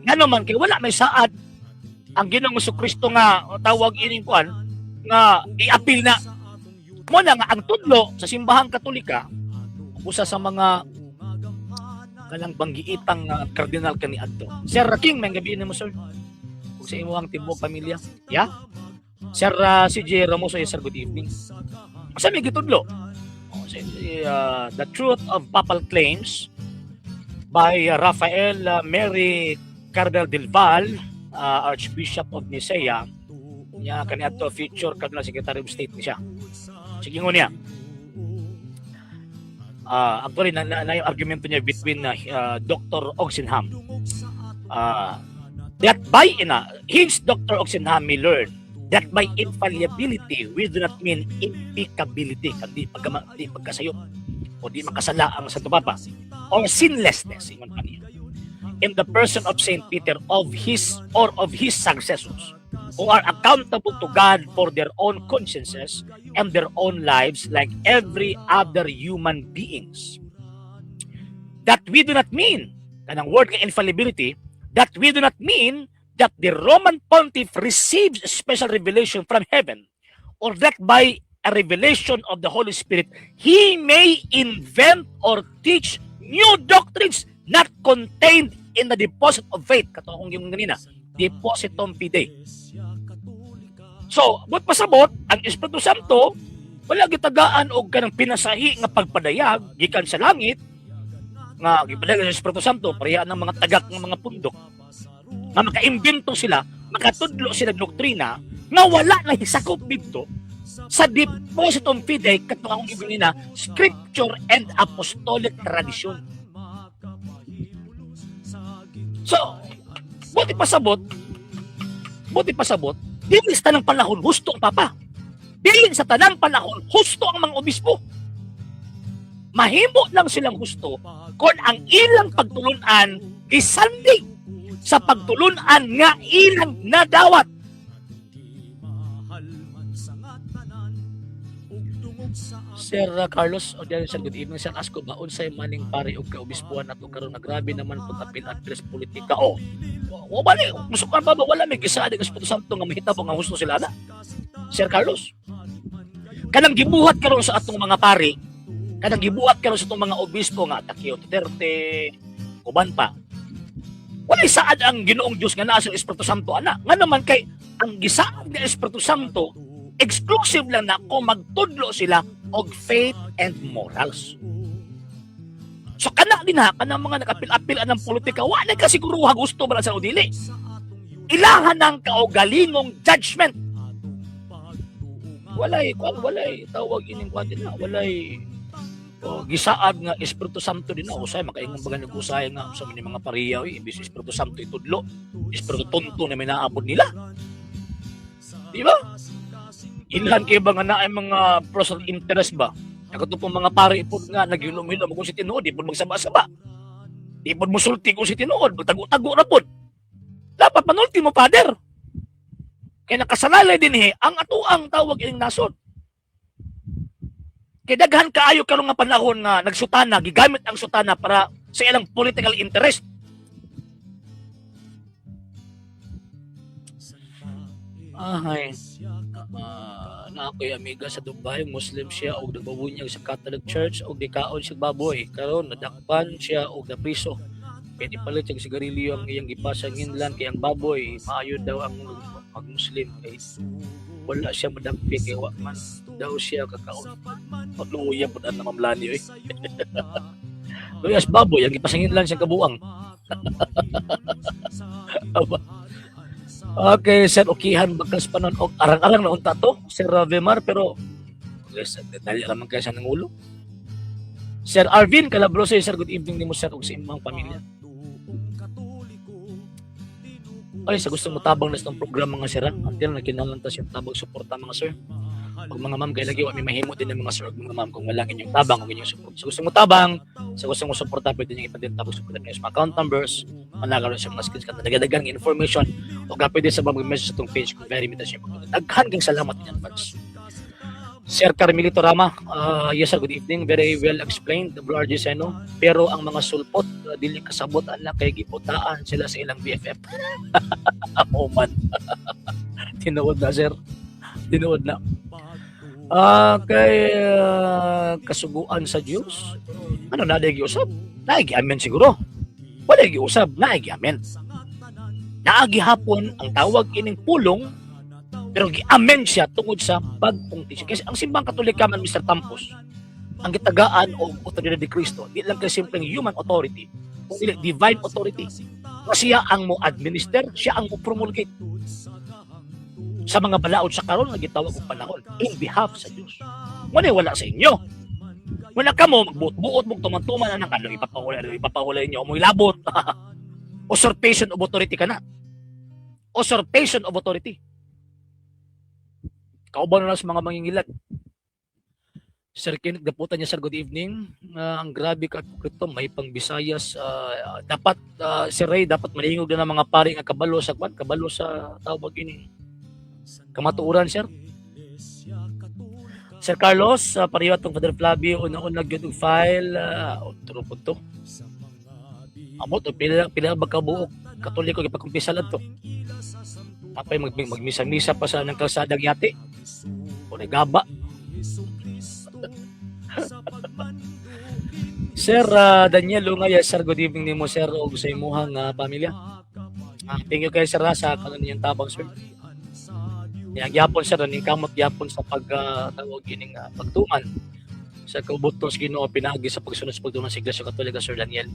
Ngano man kay wala may saad ang Ginoong Kristo nga tawag ining kuan nga i-appeal na mo na nga ang tudlo sa Simbahang Katolika, usa sa mga kanang banggiitang kardinal kaniadto. Sir King, may gabi mo, sir. Kung sa imo ang tibuok pamilya. Yeah? Sir CJ Ramoso, yes, sir, good evening. Sa may gitudlo? Oh, The Truth of Papal Claims by Rafael Mary Cardinal del Val, Archbishop of Nicea. Niya kaniadto future Cardinal Secretary of State ni siya. Sige niya. Actually, na yung argumento niya between Dr. Oxenham. That by, ina, hence Dr. Oxenham may learn that by infallibility, we do not mean impeccability, di, pagka, di pagkasayop, o di makasala ang Santo Papa, or sinlessness, ingon pa niya, in the person of Saint Peter of his or of his successors, who are accountable to God for their own consciences and their own lives like every other human beings. That we do not mean, kanang word nga infallibility, that we do not mean that the Roman pontiff receives special revelation from heaven or that by a revelation of the Holy Spirit, he may invent or teach new doctrines not contained in the deposit of faith. Kato akong yung ganina, depositum fidei. So, but pasabot, ang Espiritu Santo, wala gitagaan og kanang pinasahi nga pagpadayag gikan sa langit nga gipadayag sa Espiritu Santo pareha ng mga tagak ng mga pundok nga makaimbento sila, makatudlo sila doktrina nga wala na hisakop didto sa depositum fidei, katong akong gigunina, scripture and apostolic tradition. So, buti pasabot, dili sa tanang panahon husto ang papa. Dili sa tanang panahon husto ang mga obispo. Mahimo lang silang husto kung ang ilang pagtulunan gisandig sa pagtulunan nga ilang nadawat. Mahal man sa nga tanan ug dungog sa Sir Carlos, o diyan, sir, good evening. Sir Asko ba, unsay maning pari og kaobispuan nato karon na grabe naman pag apil at tres politika o. Wa ba ni musukan pa ba, wala may gisaad ang Espiritu Santo nga mahitabo nga husto sila na. Sir Carlos, kanang gibuhat karon sa atong mga pari, kanang gibuhat karon sa atong mga obispo nga atake Duterte, uban pa. Walay saad ang Ginoong Dios nga naa sa Espiritu Santo ana. Nga naman kay ang gisaad ng Espiritu Santo exclusive lang na kung magtudlo sila og faith and morals. So kana din ha, kanang mga nakapil-apil anang politika, wa na kasiguro gusto ba sa dili. Ilahan ang kaugalingong judgment. Walay kwan, walay tawag ining kwan din na, walay, oh, gisaad nga Espiritu Santo din na. Usay makaingon baga nag usay nga sa mga pariya oy, imbis Espiritu Santo itudlo, Espiritu Tonto na minaapod nila. Di ba? Ilhan kay ba nga naay mga personal interest ba? Kato pong mga pare pod nga naghilom-hilom kung si tinuod, di pod magsaba-saba. Di pod musulti kung si tinuod, magtago-tago na pod. Dapat manulti mo, Father. Kaya nakasalalay din eh, ang atuang tawag ining nasod. Kay daghan kaayo karon nga panahon nga nagsutana, gigamit ang sutana para sa ilang political interest. Ay, na ako'y amiga sa Dubai, Muslim siya og nagbabunyag sa Catholic Church og gikaon siya baboy. Karon nadakpan siya og napriso. Pwede palit siya sigarilyo ang iyang gipasa nginlan kay ang baboy maayo daw ang mag-Muslim kay wala siya madagpi kay wa man daw siya kakaon. Pagluya pud ang mamlani oy. Luyas baboy ang gipasangin lang siyang kabuang. Aba. Okay, Sir Okihan, bakas pa nun. O, arang-arang na unta to, Sir Vemar, pero yes, dali raman kaya siya ng ulo. Sir Arvin Calabrosa, sir, good evening nimo, sir, ug sa imong pamilya. Ay, sa gusto mo tabang na sa itong programa mga sir, until na kinahanglan ta siyang tabang suporta, mga sir. Pag mga ma'am, kay lagi wa may mahimo din ng mga sir ug mga ma'am kung walang inyong tabang ug inyong support. Sa gusto mo tabang, sa gusto mo suporta, pwede niyo ipadil tabang suporta niyo sa mga account numbers, managaroon sa mga screens ka nagadagang information o ka pwede sa mag-message sa itong page kung very mita siya. Daghan kang salamat in advance. Sir Carmelito Rama, yes sir, good evening. Very well explained, WRG Seno. Pero ang mga sulpot, dili kasabot ala kay giputaan sila sa ilang BFF. Amo man. Tinuod na, sir. Tinuod na. Kay kasuguan sa Diyos. Ano na giusab? Naagi amen siguro. Wala giusab, naagi amen. Naagi hapon ang tawag ining pulong pero gi-amen siya tungod sa bag-ong teaching. Kasi ang Simbang Katolika man, Mr. Tampos, ang gitagaan og otoridad ni Kristo, di lang kay simpleng human authority, kung dili divine authority. Nga siya ang mo administer, siya ang mo promulgate sa mga balaod sa karon nga gitawag og panahon in behalf sa Dios. Wala wala sa inyo. Wala ka mo magbuot-buot mo tuman-tuman na nang ano ipapahulay, ano ipapahulay niyo mo labot. Usurpation of authority ka na. Usurpation of authority. Kauban na sa mga mangingilad. Sir Kenneth Daputan niya, sir, good evening. Ang grabe ka ito, may pang Visayas. Dapat, Sir Ray, dapat malingog na ng mga pari nga kabalo sa kwan, kabalo sa tawag ini. Kamatuoran, sir. Sir Carlos, pareho atong Father Flavio, una-una gyud og file, otro po to. Amot, pila, pila ba kabuok Katoliko gipakumpisal adto? Apay mag magmisa-misa pa sa ng kalsadang yati. O nagaba. Sir Daniel Lungay, sir, good evening nimo, sir, ug sa imuhang pamilya. Thank you kay sir sa kanon niyang tabang, sir. Niya gyapon, sir, ning kamot gyapon sa pag tawag ining pagtuman sa kaubuton sa Ginoo pinaagi sa pagsunod sa pagtuman sa Iglesia Katolika, Sir Daniel.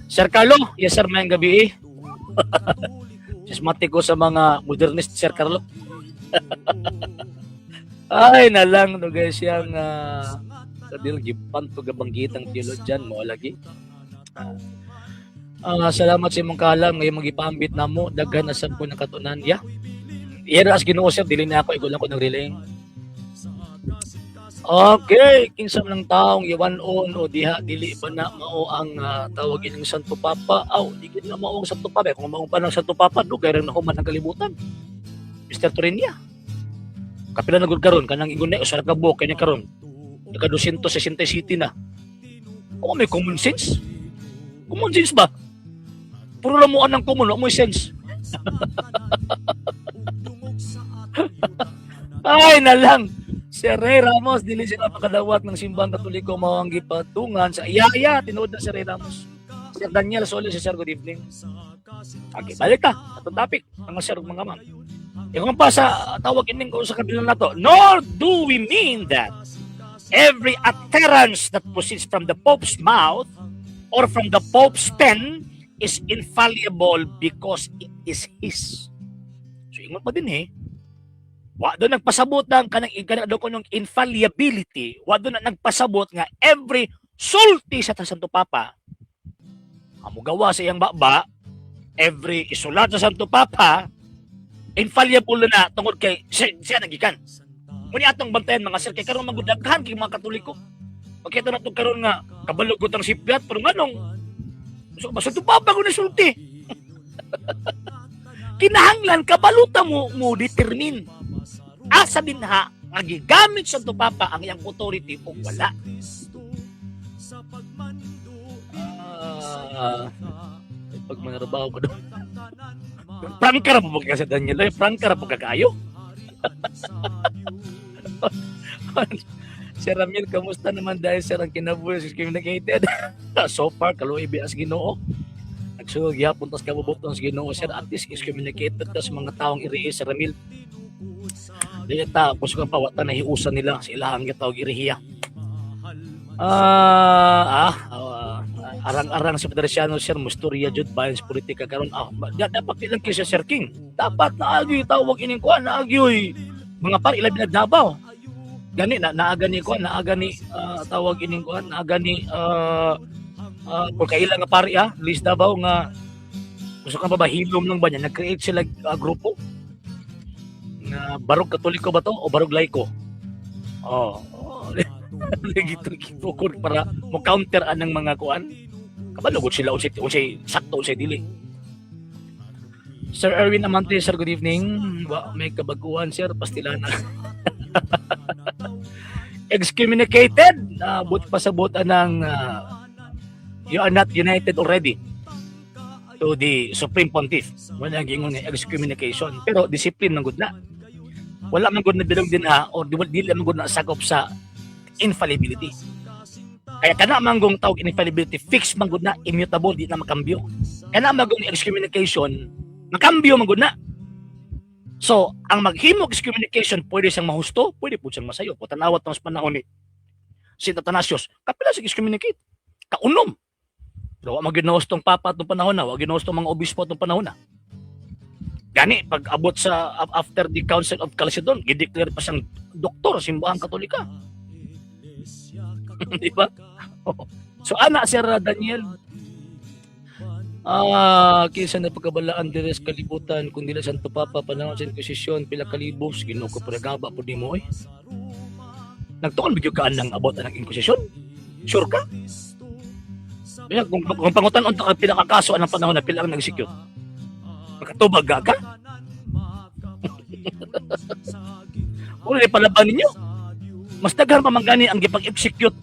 Sir Carlo, yes sir, mayang gabi eh. Sismati ko sa mga modernist, Sir Carlo. Ay, nalang no guys yang kadil gipanto gabanggitang theologian mo lagi. Salamat sa imong kaalam ngayon magipambit namo daghan na sad ko nakatunan ya. Iya as Ginoo, sir, dili na ako igulang ko nagrelaying. Okay, kinsa man ang taong iwan-on o diha dili ba na mao ang tawag ining Santo Papa? Aw, di gid na mao ang Santo Papa. Kung mao pa ng Santo Papa, dugay ra na human ang kalibutan. Mr. Torenia. Kapila na gud karon kanang ingon na usa ra ka buok kanya karon. Naka 260 city na. O may common sense. Common sense ba? Puro lang mo anang common, mo sense. Ay, na lang. Si Ray Ramos, dili sila makadawat ng Simbang Katoliko mao ang gipatungan sa Iyaya, tinuod na si Ray Ramos. Sir Daniel Solis, sir, good evening. Okay, balik ta. Atong topic, mga sir ug mga ma'am. Ingon pa sa tawag ining ko sa kabilang nato, nor do we mean that every utterance that proceeds from the Pope's mouth or from the Pope's pen is infallible because it is his. So ingon pa din eh. Wa do nagpasabot ng kanang kanang do kunong infallibility, wa do na nagpasabot nga every sulti sa Santo Papa amo gawa sa iyang baba, every isulat sa Santo Papa infallible na tungod kay siya nagikan. Muni atong bantayan, mga sir, kay karon magudaghan kay mga Katoliko. Pagkita na karon nga kabalo gud ang sipyat pero nganong so, Santo Papa ko na sulti. Kinahanglan kabaluta mo mo determine asa dinha nga gigamit sa Santo Papa ang iyang authority o wala. Pag mga trabaho ko doon. Prank ra po ka sa Daniel. Ay, prank ra po ka kaayo. Sir Ramil, kamusta naman dahil sir ang kinabuhi sa communicated? So far, kaluoy bias Ginoo. Nagsulog gyapon tas kabubuton sa Ginoo, sir. At least is communicated ta sa mga taong irihi, Sir Ramil. Dili ta kung pa wa ta nahiusan nila sa ilahang gitawag irihiya. Arang-arang si Patriciano, sir, mustorya jud bayan sa politika karon. Ah, dapat lang kay Sir King. Dapat naagyoy tawag ining kuan, naagyoy mga par ilabi na Davao. Gani na naaga ni kuan, naaga ni tawag ining kuan, naaga ni kaila nga pari Liz Davao nga gusto ka ba hilom lang ba niya, nag-create sila grupo nga Barog Katoliko ba to o Barog Laiko? Oh. Lagi tukod para mo counter anang mga kuan. Kabalo gud sila unsay unsay sakto, unsay dili. Sir Erwin Amante, sir, good evening. Wa may kabaguhan, sir, pastilana. Excommunicated, but pasabot anang you are not united already to the Supreme Pontiff. Wala gingon nga excommunication, pero discipline man gud na. Wala man gud na bilog din ha or dili man gud na sakop sa infallibility. Kaya kana man gung tawag infallibility, fixed man gud na, immutable, di na makambyo. Kana man gung excommunication, makambyo man gud na. So, ang maghimo excommunication, pwede siyang mahusto, pwede po siyang masayo. Po tanawat tong sa panahon ni Saint Athanasius, kapila siya excommunicate. Kaunom. Pero wa magyud nahustong papa atong panahon na, wa gyud nahustong mga obispo atong panahon na. Gani pag abot sa after the Council of Chalcedon, gideclare pa siyang doktor Simbahang Katolika. Di ba? So ana, Sir Daniel, kinsa na pagkabalaan diri sa kalibutan kung dili Santo Papa panahon sa Inquisition, pila kalibos? Ginoo ko, pagaba pud nimo oy. Nagtuon ba gyud ka anang about anang Inquisition? Sure ka? Kaya kung pangutan-on ta ka pila ka kaso anang panahon na pila ang nag-execute. Makatubag ka ka? Wala ni palaban ninyo. Mas daghan pa man gani ang gipag-execute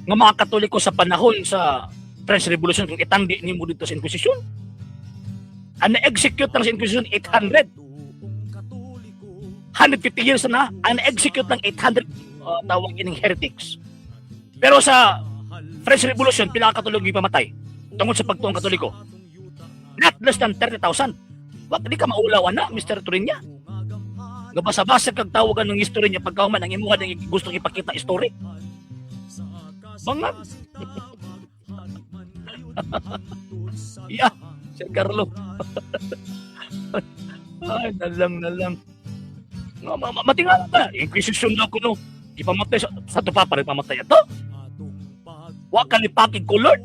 nga mga Katoliko sa panahon sa French Revolution kung itandi nimo dito sa Inquisition. Ang na-execute lang sa Inquisition, 800. 150 years na, ang na-execute lang 800 tawag ining heretics. Pero sa French Revolution, pila ka Katoliko gipamatay tungod sa pagtuong Katoliko? Not less than 30,000. Wag di ka maulaw na, Mr. Turinya. Nga basa-basa kag tawagan ng history niya pagkahuman ang imuha ng gustong ipakita story. Bangag. Yeah, Sir Carlo. Ay, nalang nalang. Nga, matingala ka. Inquisition daw kuno. Ipamatay sa to pa pa pamatay ato. Wa ka ni pakig ko, Lord.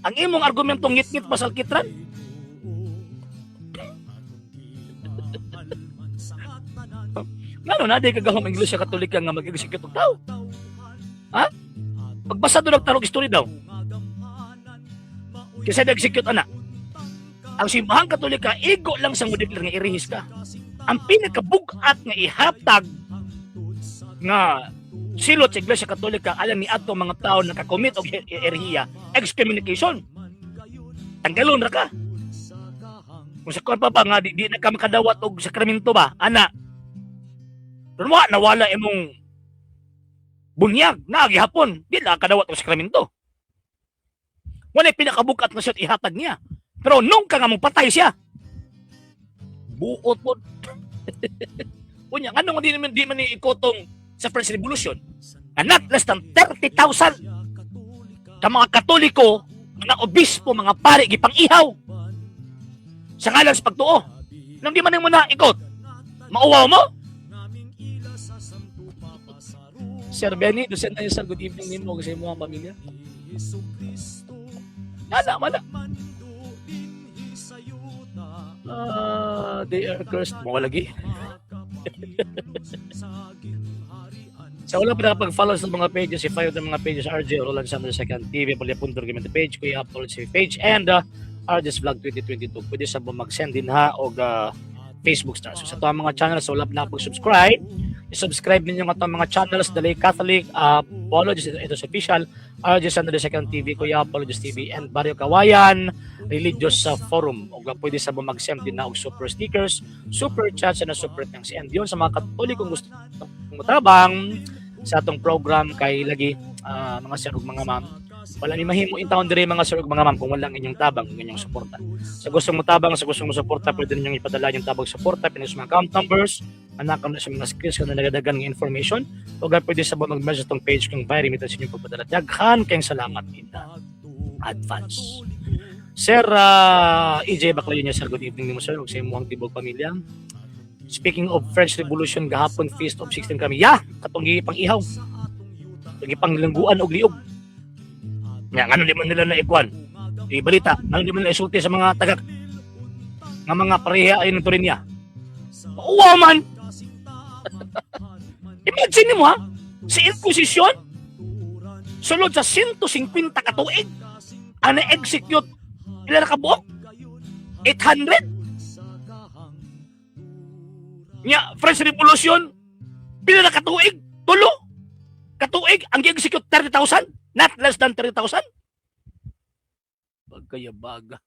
Ang imong argumento ngit-ngit pa sa alkitran. Ngano na di kagahom ang Iglesia Katolika nga mag-execute og tao? Ha? Pagbasa doon nagtarog story daw. Kasi nag-execute ana. Ang Simbahang Katolika igo lang sa mo-declare nga irihis ka. Ang pinakabugat nga ihatag nga silot sa Iglesia Katolika alang ni ato mga tao nakakommit og erhiya, excommunication. Tanggalon ra ka. Kung sa kuwan pa ba nga di na ka makadawat og sakramento ba, ana. Pero wa nawala imong bunyag na gihapon, di na kadawat og sakramento. Wala pinakabugat nga siya ihatag niya. Pero nung ka nga mong patay siya, buot po. Unya, ano nga di man ni ikotong sa French Revolution? Nga not less than 30,000 ka mga Katoliko, mga obispo, mga pare, gipang-ihaw sa ngalan sa pagtuo. Nang di man mo na ikot, mauwaw mo? Sir Benny, docent na sir, good evening nimo kasi mo ang pamilya. Wala, wala. Ah, they are cursed. Mo lagi. Sa wala pa nakapag-follow sa mga pages, i-follow ng mga pages RJ Roland Sanders Second TV, Palya Argumento page, Kuya Apology page, and RJ's Vlog 2022. Pwede sa mag-send din ha og Facebook stars. So, sa ito ang mga channels, sa wala pa nakapag-subscribe, i-subscribe ninyo ang atong mga channels, Dalay Catholic, Apologist, ito sa official, RJ Sanders Second TV, Kuya Apologist TV, and Barrio Kawayan Religious Forum. Og pwede sa mag-send din na og super stickers, super chats, and super thanks. And yun sa mga Katolikong gusto mutabang sa atong program kay lagi mga sir ug mga ma'am, wala ni mahimo in taon diri, mga sir ug mga ma'am, kung walang inyong tabang ug inyong suporta. Sa gustong motabang, sa gustong mo suporta, pwede ninyong ipadala yung tabang suporta pinos mga account numbers anak na sa mga skills kung nagadagan ng information o pwede sa mag-message itong page kung via remittance inyong pagpadala. Daghan kayong salamat ina. Advance. Sir EJ Baclayo niya, sir, good evening nimo, sir, ug sa imong tibok pamilya. Speaking of French Revolution, gahapon Feast of 16 kami. Ya, katong gipang ihaw. Katong gipanglangguan og liog. Nga ngano di man nila na ikuan? Ibalita, ngano di man nila isulti sa mga tagak nga mga pareha ay ng Torenia? Wow man! Imagine mo ha, si Inquisition, sulod sa 150 ka tuig, ang na-execute, ilan na kabuok? 800? Nya, French Revolution, pila na katuig? 3 katuig, ang gi-execute 30,000? Not less than 30,000? Pagkayabaga.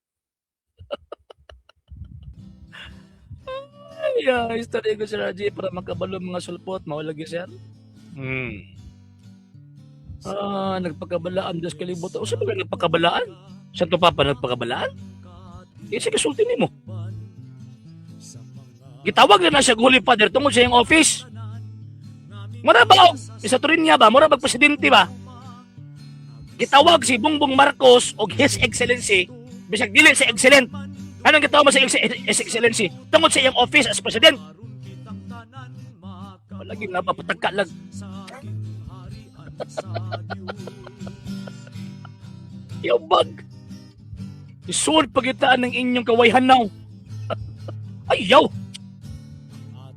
Ay, istorya ko, Sir RJ, para makabalo mga sulpot, mawala sir. Ah, nagpakabalaan Diyos kalibutan. O sa mga nagpakabalaan? Santo Papa nagpakabalaan? Di sa kasulti nimo. Gitawag na na siya Holy Father tungod sa iyang office. Mura ba og isa turin niya ba? Mura bag presidente ba? Gitawag si Bongbong Marcos og His Excellency bisag dili sa excellent. Anong gitawag mo sa His Excellency? Tungod sa iyang office as president. Palagi na mapatagka lang. Yabag. Isuod pagitaan ng inyong kawayhanaw. Ayaw.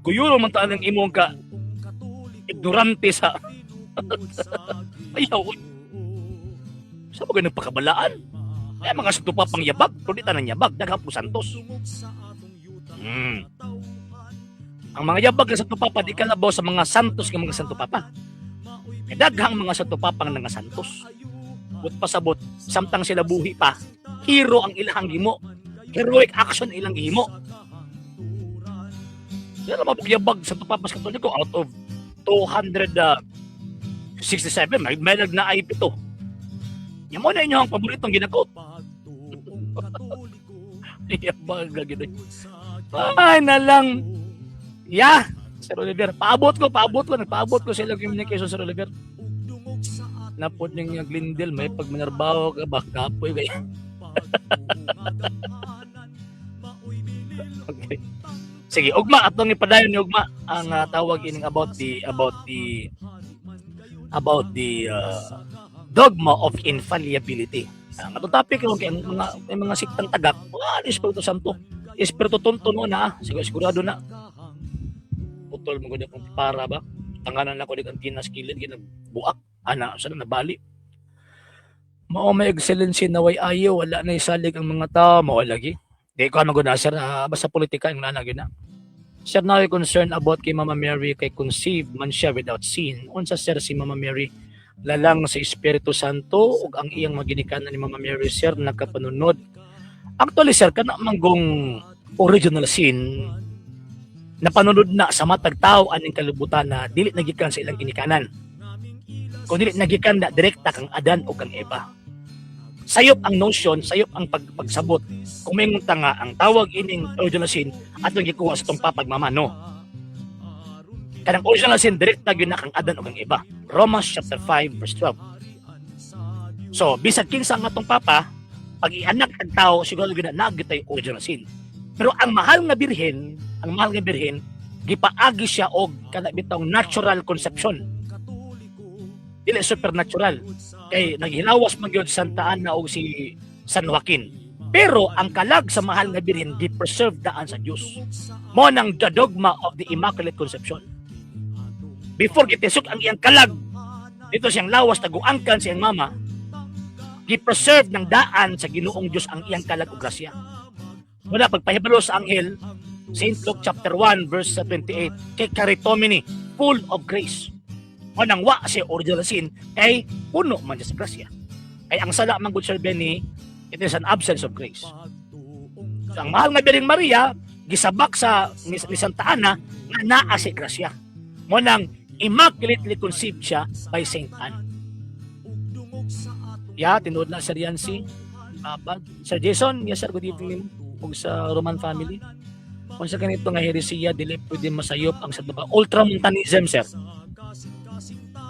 Kuyuro man taan ng imong ka ignorante sa ayaw. Sa mga nagpakabalaan. Ay mga santo pang yabag, pero di tanang yabag, daghang po santos. Ang mga yabag ng Santo Papa di kalabaw sa mga santos nga mga Santo Papa. Kay daghang mga Santo Papa nga nga santos. But pasabot, samtang sila buhi pa, hero ang ilang gimo. Heroic action ilang gihimo. Sila mapagyabag sa Santo Papa sa Katoliko out of 267, may na ay 7. Yan mo na inyo ang paboritong ginakot. Yabag lagi. Ay na lang. Yeah, Sir Oliver. Paabot ko, paabot ko. Nagpaabot ko sa ilang communication, Sir Oliver. Napod niyang Glendale, may pagmanarbaho ka ba? Kapoy kayo. Okay. Sige, ugma atong ipadayon ni ugma ang tawag ining about the dogma of infallibility. Ang atong topic ron kay ang mga may mga siktang tagak, ah, Espiritu Santo. Espiritu Tonto no na, siguro sigurado na. Putol mo gud akong para ba? Tanganan ako di kang tinas kilid ginabuak. Ana, sa nabali. Mao may excellency na way ayo, wala na isalig ang mga tao, mao lagi. Di ko ano na sir, basta politika yung nana gyud na. Sir, now concern about kay Mama Mary kay conceive man siya without sin. Unsa sir si Mama Mary lalang sa Espiritu Santo ug ang iyang maginikanan ni Mama Mary, sir, nakapanunod? Actually sir, kana manggong original sin napanunod na sa matag tao aning kalibutan na dili nagikan sa ilang ginikanan. Kung dili nagikan na direkta kang Adan o kang Eva. Sayop ang notion, sayop ang pagsabot. Kung may nga ang tawag ining original sin atong gikuha sa tong papagmama, no. Kanang original sin direkta gyud na kang Adan o kang Eva. Romans chapter 5 verse 12. So, bisag kinsa ang atong papa, pag ianak ang tao, siguro gyud na naa tay original sin. Pero ang mahal nga birhen, ang mahal nga birhen, gipaagi siya og kana bitong natural conception. Dili supernatural. Kay naghilawas man gyud Santa Ana og si San Joaquin. Pero ang kalag sa mahal nga birhen gi-preserve daan sa Dios. Mo nang the dogma of the Immaculate Conception. Before gitisok ang iyang kalag dito siyang lawas taguangkan siyang mama, gi-preserve ng daan sa Ginoong Dios ang iyang kalag ug grasya. Wala pagpahibalo sa anghel, St. Luke chapter 1 verse 28, kay karitomini, full of grace. O nang wa si original sin kay puno man siya sa grasya. Kay ang sala man gud, Sir Benny, it is an absence of grace. So, ang mahal nga Birhen Maria gisabak sa ni Santa Ana nga naa si grasya. Mo nang immaculately conceived siya by Saint Anne. Ya, tinuod na Sir Yancy. Abad. Sir Jason, yes sir, good evening ug sa Roman family. Kung sa ganito nga heresiya, dili pwede masayop ang sa ba? Ultramontanism, sir.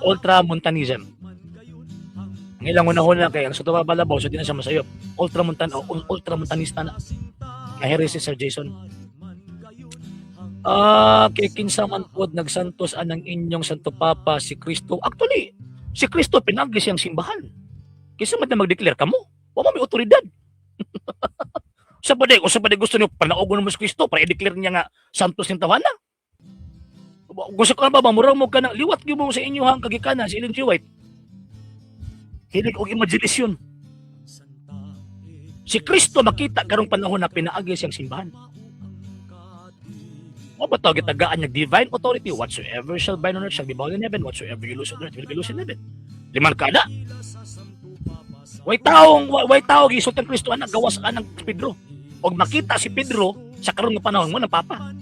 Ultramontanism. Ang Ang ilang unahuna kay ang Santo Papa labaw, so di na siya masayop. Ultramontan o ultramontanista na. Nga heresy, Sir Jason. Ah, kay kinsa man pod nagsantos anang inyong Santo Papa, si Kristo. Actually, si Kristo pinagi siyang simbahan. Kinsa man na mag-declare kamo? Wa man may otoridad. Sa pa gusto niyo panaogon mo si Kristo para i-declare niya nga santos ning tawhana. Gusto ko ba murag mo ka ng liwat gyud mo sa inyohang kagikanan si Ellen G. White. Hilig og imagination. Si Kristo makita karong panahon na pinaagi siyang simbahan. Mao ba tawag gitagaan niya divine authority? Whatsoever shall bind on earth shall be bound in heaven. Whatsoever you loose on earth will be loose in heaven. Liman kada. Way tao gisultan Kristo anak gawas anang Pedro. Og makita si Pedro sa karon nga panahon mo ng papa.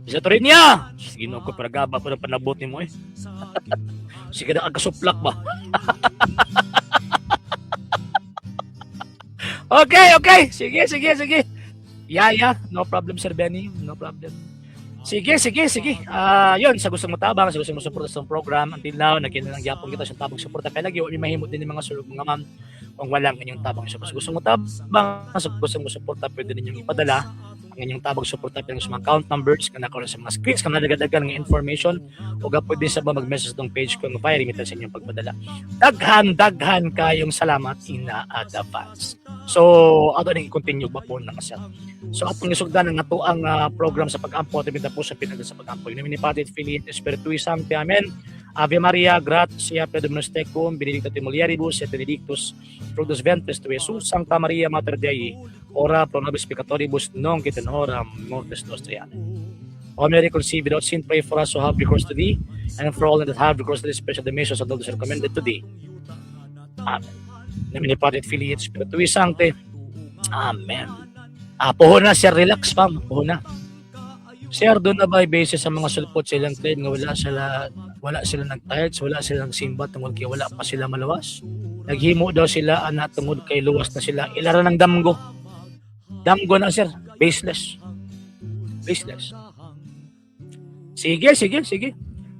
Bisa to rin niya. Ginoo ko, paragaba po ng panabot nimo eh. Sige na, kasuplak ba? Okay. Sige. Yeah. No problem, Sir Benny. No problem. Sige. Ah, yun, sa gusto mo tabang, sa gusto mo suporta sa program, until now, nagkina lang gyapon kita sa tabang suporta. Kaya lagi, wa mahimot din yung mga sir, mga ma'am, kung walang inyong tabang. So, sa gusto mo tabang, sa gusto mo suporta, pwede ninyong ipadala ang inyong tabang suporta pinang sa mga account numbers nga nakaroon sa mga screens kung nadagadagan ng information o ga pwede sa ba mag-message tong page ko nga via remittance sa inyong pagpadala. Daghan, daghan kayong salamat in advance. So, ato ning i-continue ba po na kasya. So, atong isugdan ang ato ang program sa pag-ampo at po sa pinag sa pag-ampo. In nomine Patris et Filii et Spiritui Sancti. Amen. Ave Maria, gratia plena Dominus tecum, benedicta tu in mulieribus et benedictus fructus ventris tui, Jesus. Sancta Maria, Mater Dei, ora pro nobis peccatoribus, nunc et in hora mortis nostrae. Amen. O Mary, conceived without sin, pray for us who have recourse to thee, and for all that have recourse to thee, especially the missions of those who are commended to thee. Amen. In nomine Patris et Filii et Spiritui Sancti. Amen. Ah, puho na, sir, relax pa. Puho na. Sir, doon na ba basis sa mga sulpot sa ilang claim nga wala sila nag-tithes, wala sila nagsimba tungod kay wala pa sila maluwas? Naghimo daw sila ana tungod kay luwas na sila. Ilara ng damgo. Damgo na, sir. Baseless. Baseless. Sige.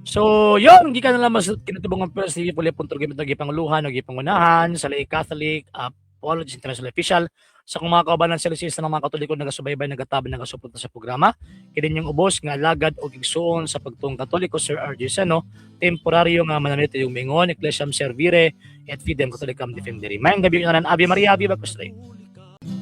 So, yun, hindi ka na lang mas kinatibong ang First TV Puli Punto Gamit ng Gipanguluhan o Gipangunahan sa Lay Catholic Apologist International Official sa kung mga kaubanan sa sa ng mga Katoliko nagasubaybay, nagatabang, nagasuporta sa programa. Kini yung ubos nga alagad o igsuon sa pagtuong Katoliko, Sir RJ Seno, temporaryo nga manamit yung mingon, Ecclesiam Servire et Fidem Catholicam Defendere. Maayong gabii na, Ave Maria, Viva Cristo.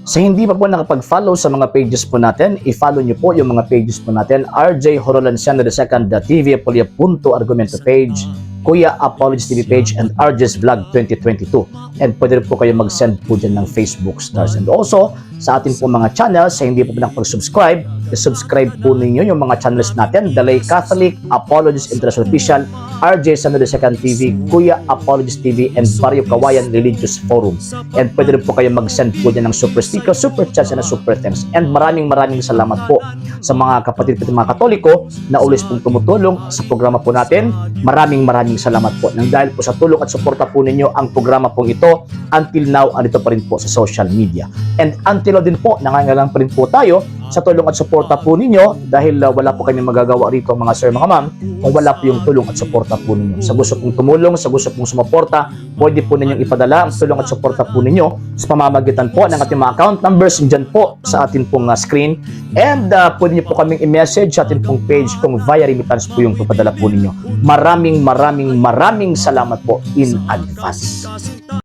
Sa hindi pa po nakapag-follow sa mga pages po natin, i-follow nyo po yung mga pages po natin. RJ Horolanciano II, the TV Apolia Punto Argumento page, Kuya Apologies TV page, and RJ's Vlog 2022. And pwede rin po kayo mag-send po dyan ng Facebook stars. And also, sa ating po mga channels, sa hindi po nakapag-subscribe, i-subscribe po ninyo yung mga channels natin, The Lay Catholic, Apologies International Official, RJ Sano II TV, Kuya Apologies TV, and Barrio Kawayan Religious Forum. And pwede rin po kayo mag-send po dyan ng super sticker, super chats, and super thanks. And maraming maraming salamat po sa mga kapatid po mga Katoliko na always pong tumutulong sa programa po natin. Maraming maraming salamat po. Nang dahil po sa tulong at suporta po ninyo, ang programa pong ito until now andito pa rin po sa social media. And until now din po, nangangailangan pa rin po tayo sa tulong at suporta po ninyo dahil wala po kami magagawa rito, mga sir, mga ma'am, kung wala po yung tulong at suporta po ninyo. Sa gusto pong tumulong, sa gusto pong sumuporta, pwede po ninyong ipadala ang tulong at suporta po ninyo sa pamamagitan po ng ating mga account numbers dyan po sa ating pong screen. And pwede niyo po kaming i-message sa ating pong page kung via remittance po yung papadala po ninyo. Maraming maraming maraming salamat po in advance.